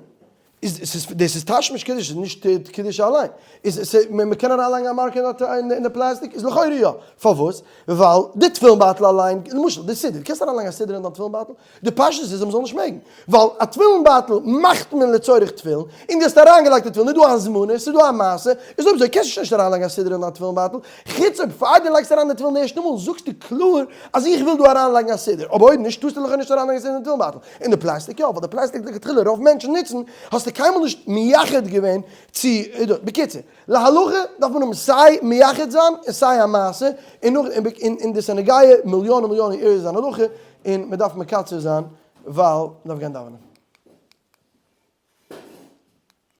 איז ס'איז דאס איז תשמיש קידוש איז נישט קידוש אליין. איז מ'קען אריינלייגן א marker אין די פלעסטיק? איז לכאורה יא. פארוואס? ווייל די תפילין בייטל אליין, למשל די סידור, קענסט אריינלייגן א סידור אין דיין תפילין בייטל? די פשטות איז אז מ'זאל נישט מעגן. ווייל א תפילין בייטל מאכט מען לצורך תפילין, און דו האסט אריינגעלייגט די תפילין, איז דא א הזמנה, ס'איז דא א מעשה, איז אויב אזוי קענסטו שוין נישט אריינלייגן א סידור אין דיין תפילין בייטל, חוץ אויב פאר דו לייגסט אריין די תפילין די ערשטע מאל זאגסטו קלאר אז איך וויל דא אריינלייגן א סידור, אבער אויב נישט טארסטו לכאו' נישט אריינלייגן א סידור אין תפילין בייטל, אין די פלעסטיק יא, ווייל די פלעסטיק לכתחילה רוב מענטשן נוצן, האסטו קיינמאל נישט מייחד געווען צו, בקיצור, להלכה דארף מען האבן סיי מייחד זיין און סיי א מעשה, און נאך און דאס איז נוגע מיליאנען מיליאנען areas אין הלכה, און מען דארף מקצר זיין ווייל מען דארף גיין דאווענען.